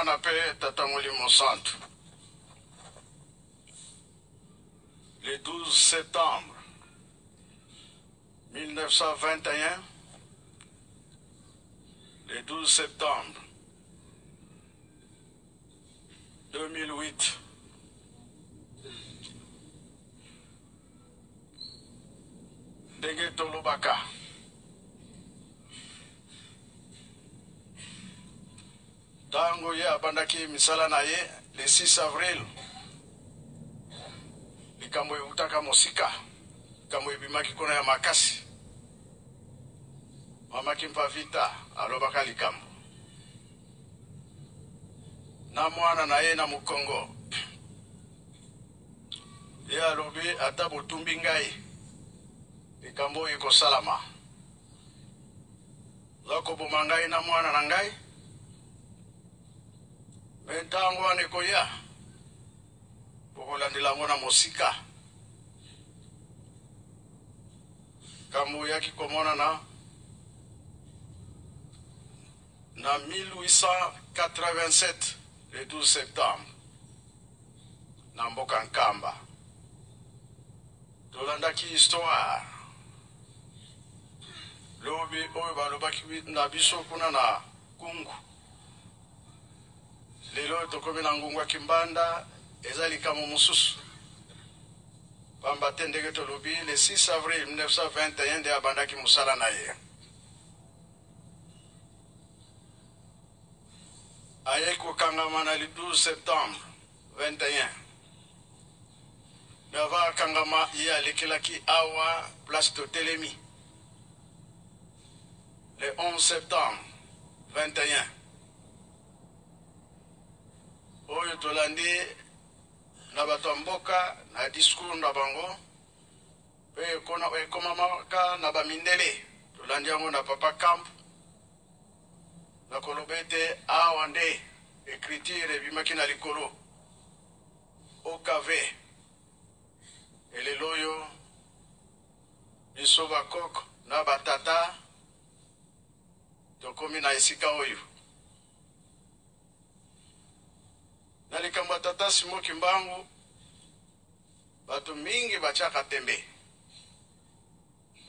Mwana mpe Tata Molimo Santu. Le 12 septembre 1921, le 12 septembre 2008, ndenge tolobaka ntango ye abandaki misala na ye le 6 avril, likambo eutaka mosika, likambo ebimaki kuna ya makasi. Mama Kimpa Vita alobaka likambo na mwana na ye na mokongo. Ye alobi, ata botumbi ngai, likambo oyo ekosalama. Oza koboma ngai na mwana na ngai, me ntango wana ekoya, bokolandela yango na mosika. Likambo oyaki komonana na 1887 le 12 septembre na mboka Nkamba. Tolandaki histoire lobi oyo balobaki na biso kuna na Kungu. Lelo tokomi na Ngungu ya Kimbanda, eza likambo mosusu. Pamba te ndenge tolobi le 6 avril 1921 nde abandaki mosala na ye. Ayei kokangama na le 12 septembre 21. Mais avant akangama, ye alekelaki awa place totelemi le 11 septembre 21 oyo tolandi na bato ya mboka na discours na bango mpe ekomamaka na bamindele. Tolandi yango na papa Camp na koloba ete awa nde écriture ebimaki na likolo OKV. Elelo oyo biso bakoko na batata tokomi na esika oyo. Na likambo ya tata Simon Kimbangu, bato mingi batiaka tembe.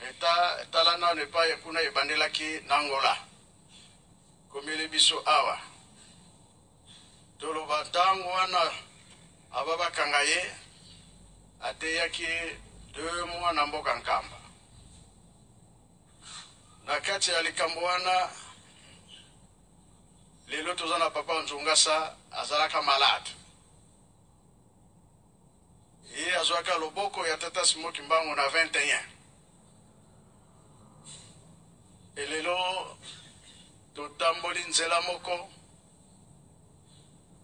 Eta tala nano epai kuna ebandelaki na Angola, komeli biso awa. Toloba ntango wana aba bakanga ye, ateyaki 2 mois na mboka Nkamba. Na kati ya likambo wana, lelo toza na papa Nzungasa azalaka malade. Ye azwaka loboko ya tata Simon Kimbangu na 21. Elelo totamboli nzela moko,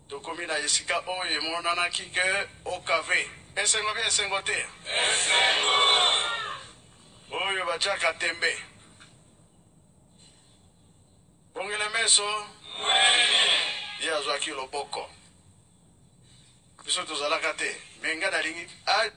tokomi na esika oyo emonanaki ke OKV. Esengo bi esengo te? Esengo! Oyo batiaka tembe. Bongele meso. Ye azwaki loboko. Biso tozalaka te. Me nga nalingi a.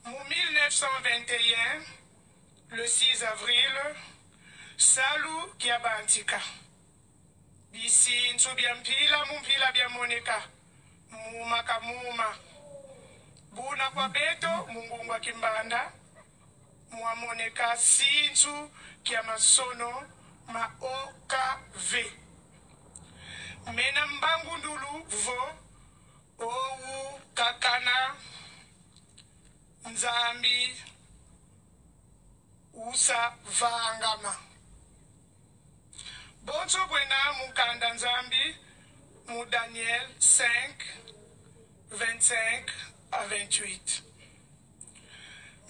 Mu 1921, le 6 avril, Salu kiabantika. Bisintu bia mpila mu mpila biamoneka muma kamuma. Buna kua beto mu ngungu wa Kimbanda muamoneka sintu kia masono ma OKV. Mena mbangu ndulu vo owu kakana Nzambi usa vangama. Bonso buena mukanda Nzambi mu Daniel 5, 25 à 28.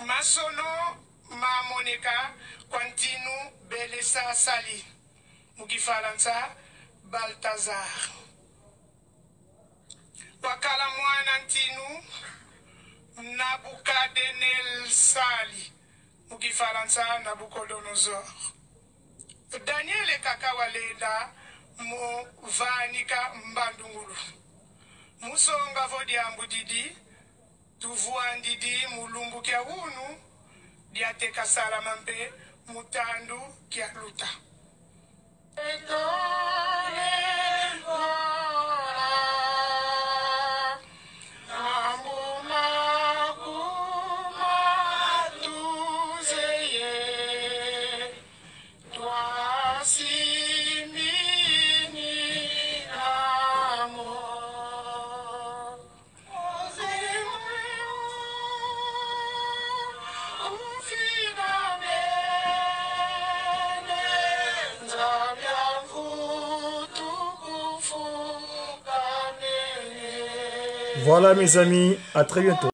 Masono mamoneka kwa ntinu Belesasali, mu Kifalansa Balthazar. Kwakala mwana ntinu Nabukadenelsali, mu Kifalansa Nabucodonosor. Daniele kaka walenda mu vanika mbandungulu. Musonga vo diambu didi tuvua ndidi mulumbu kia unu diateka salama mpe mutandu kia luta. Voilà mes amis, à très bientôt.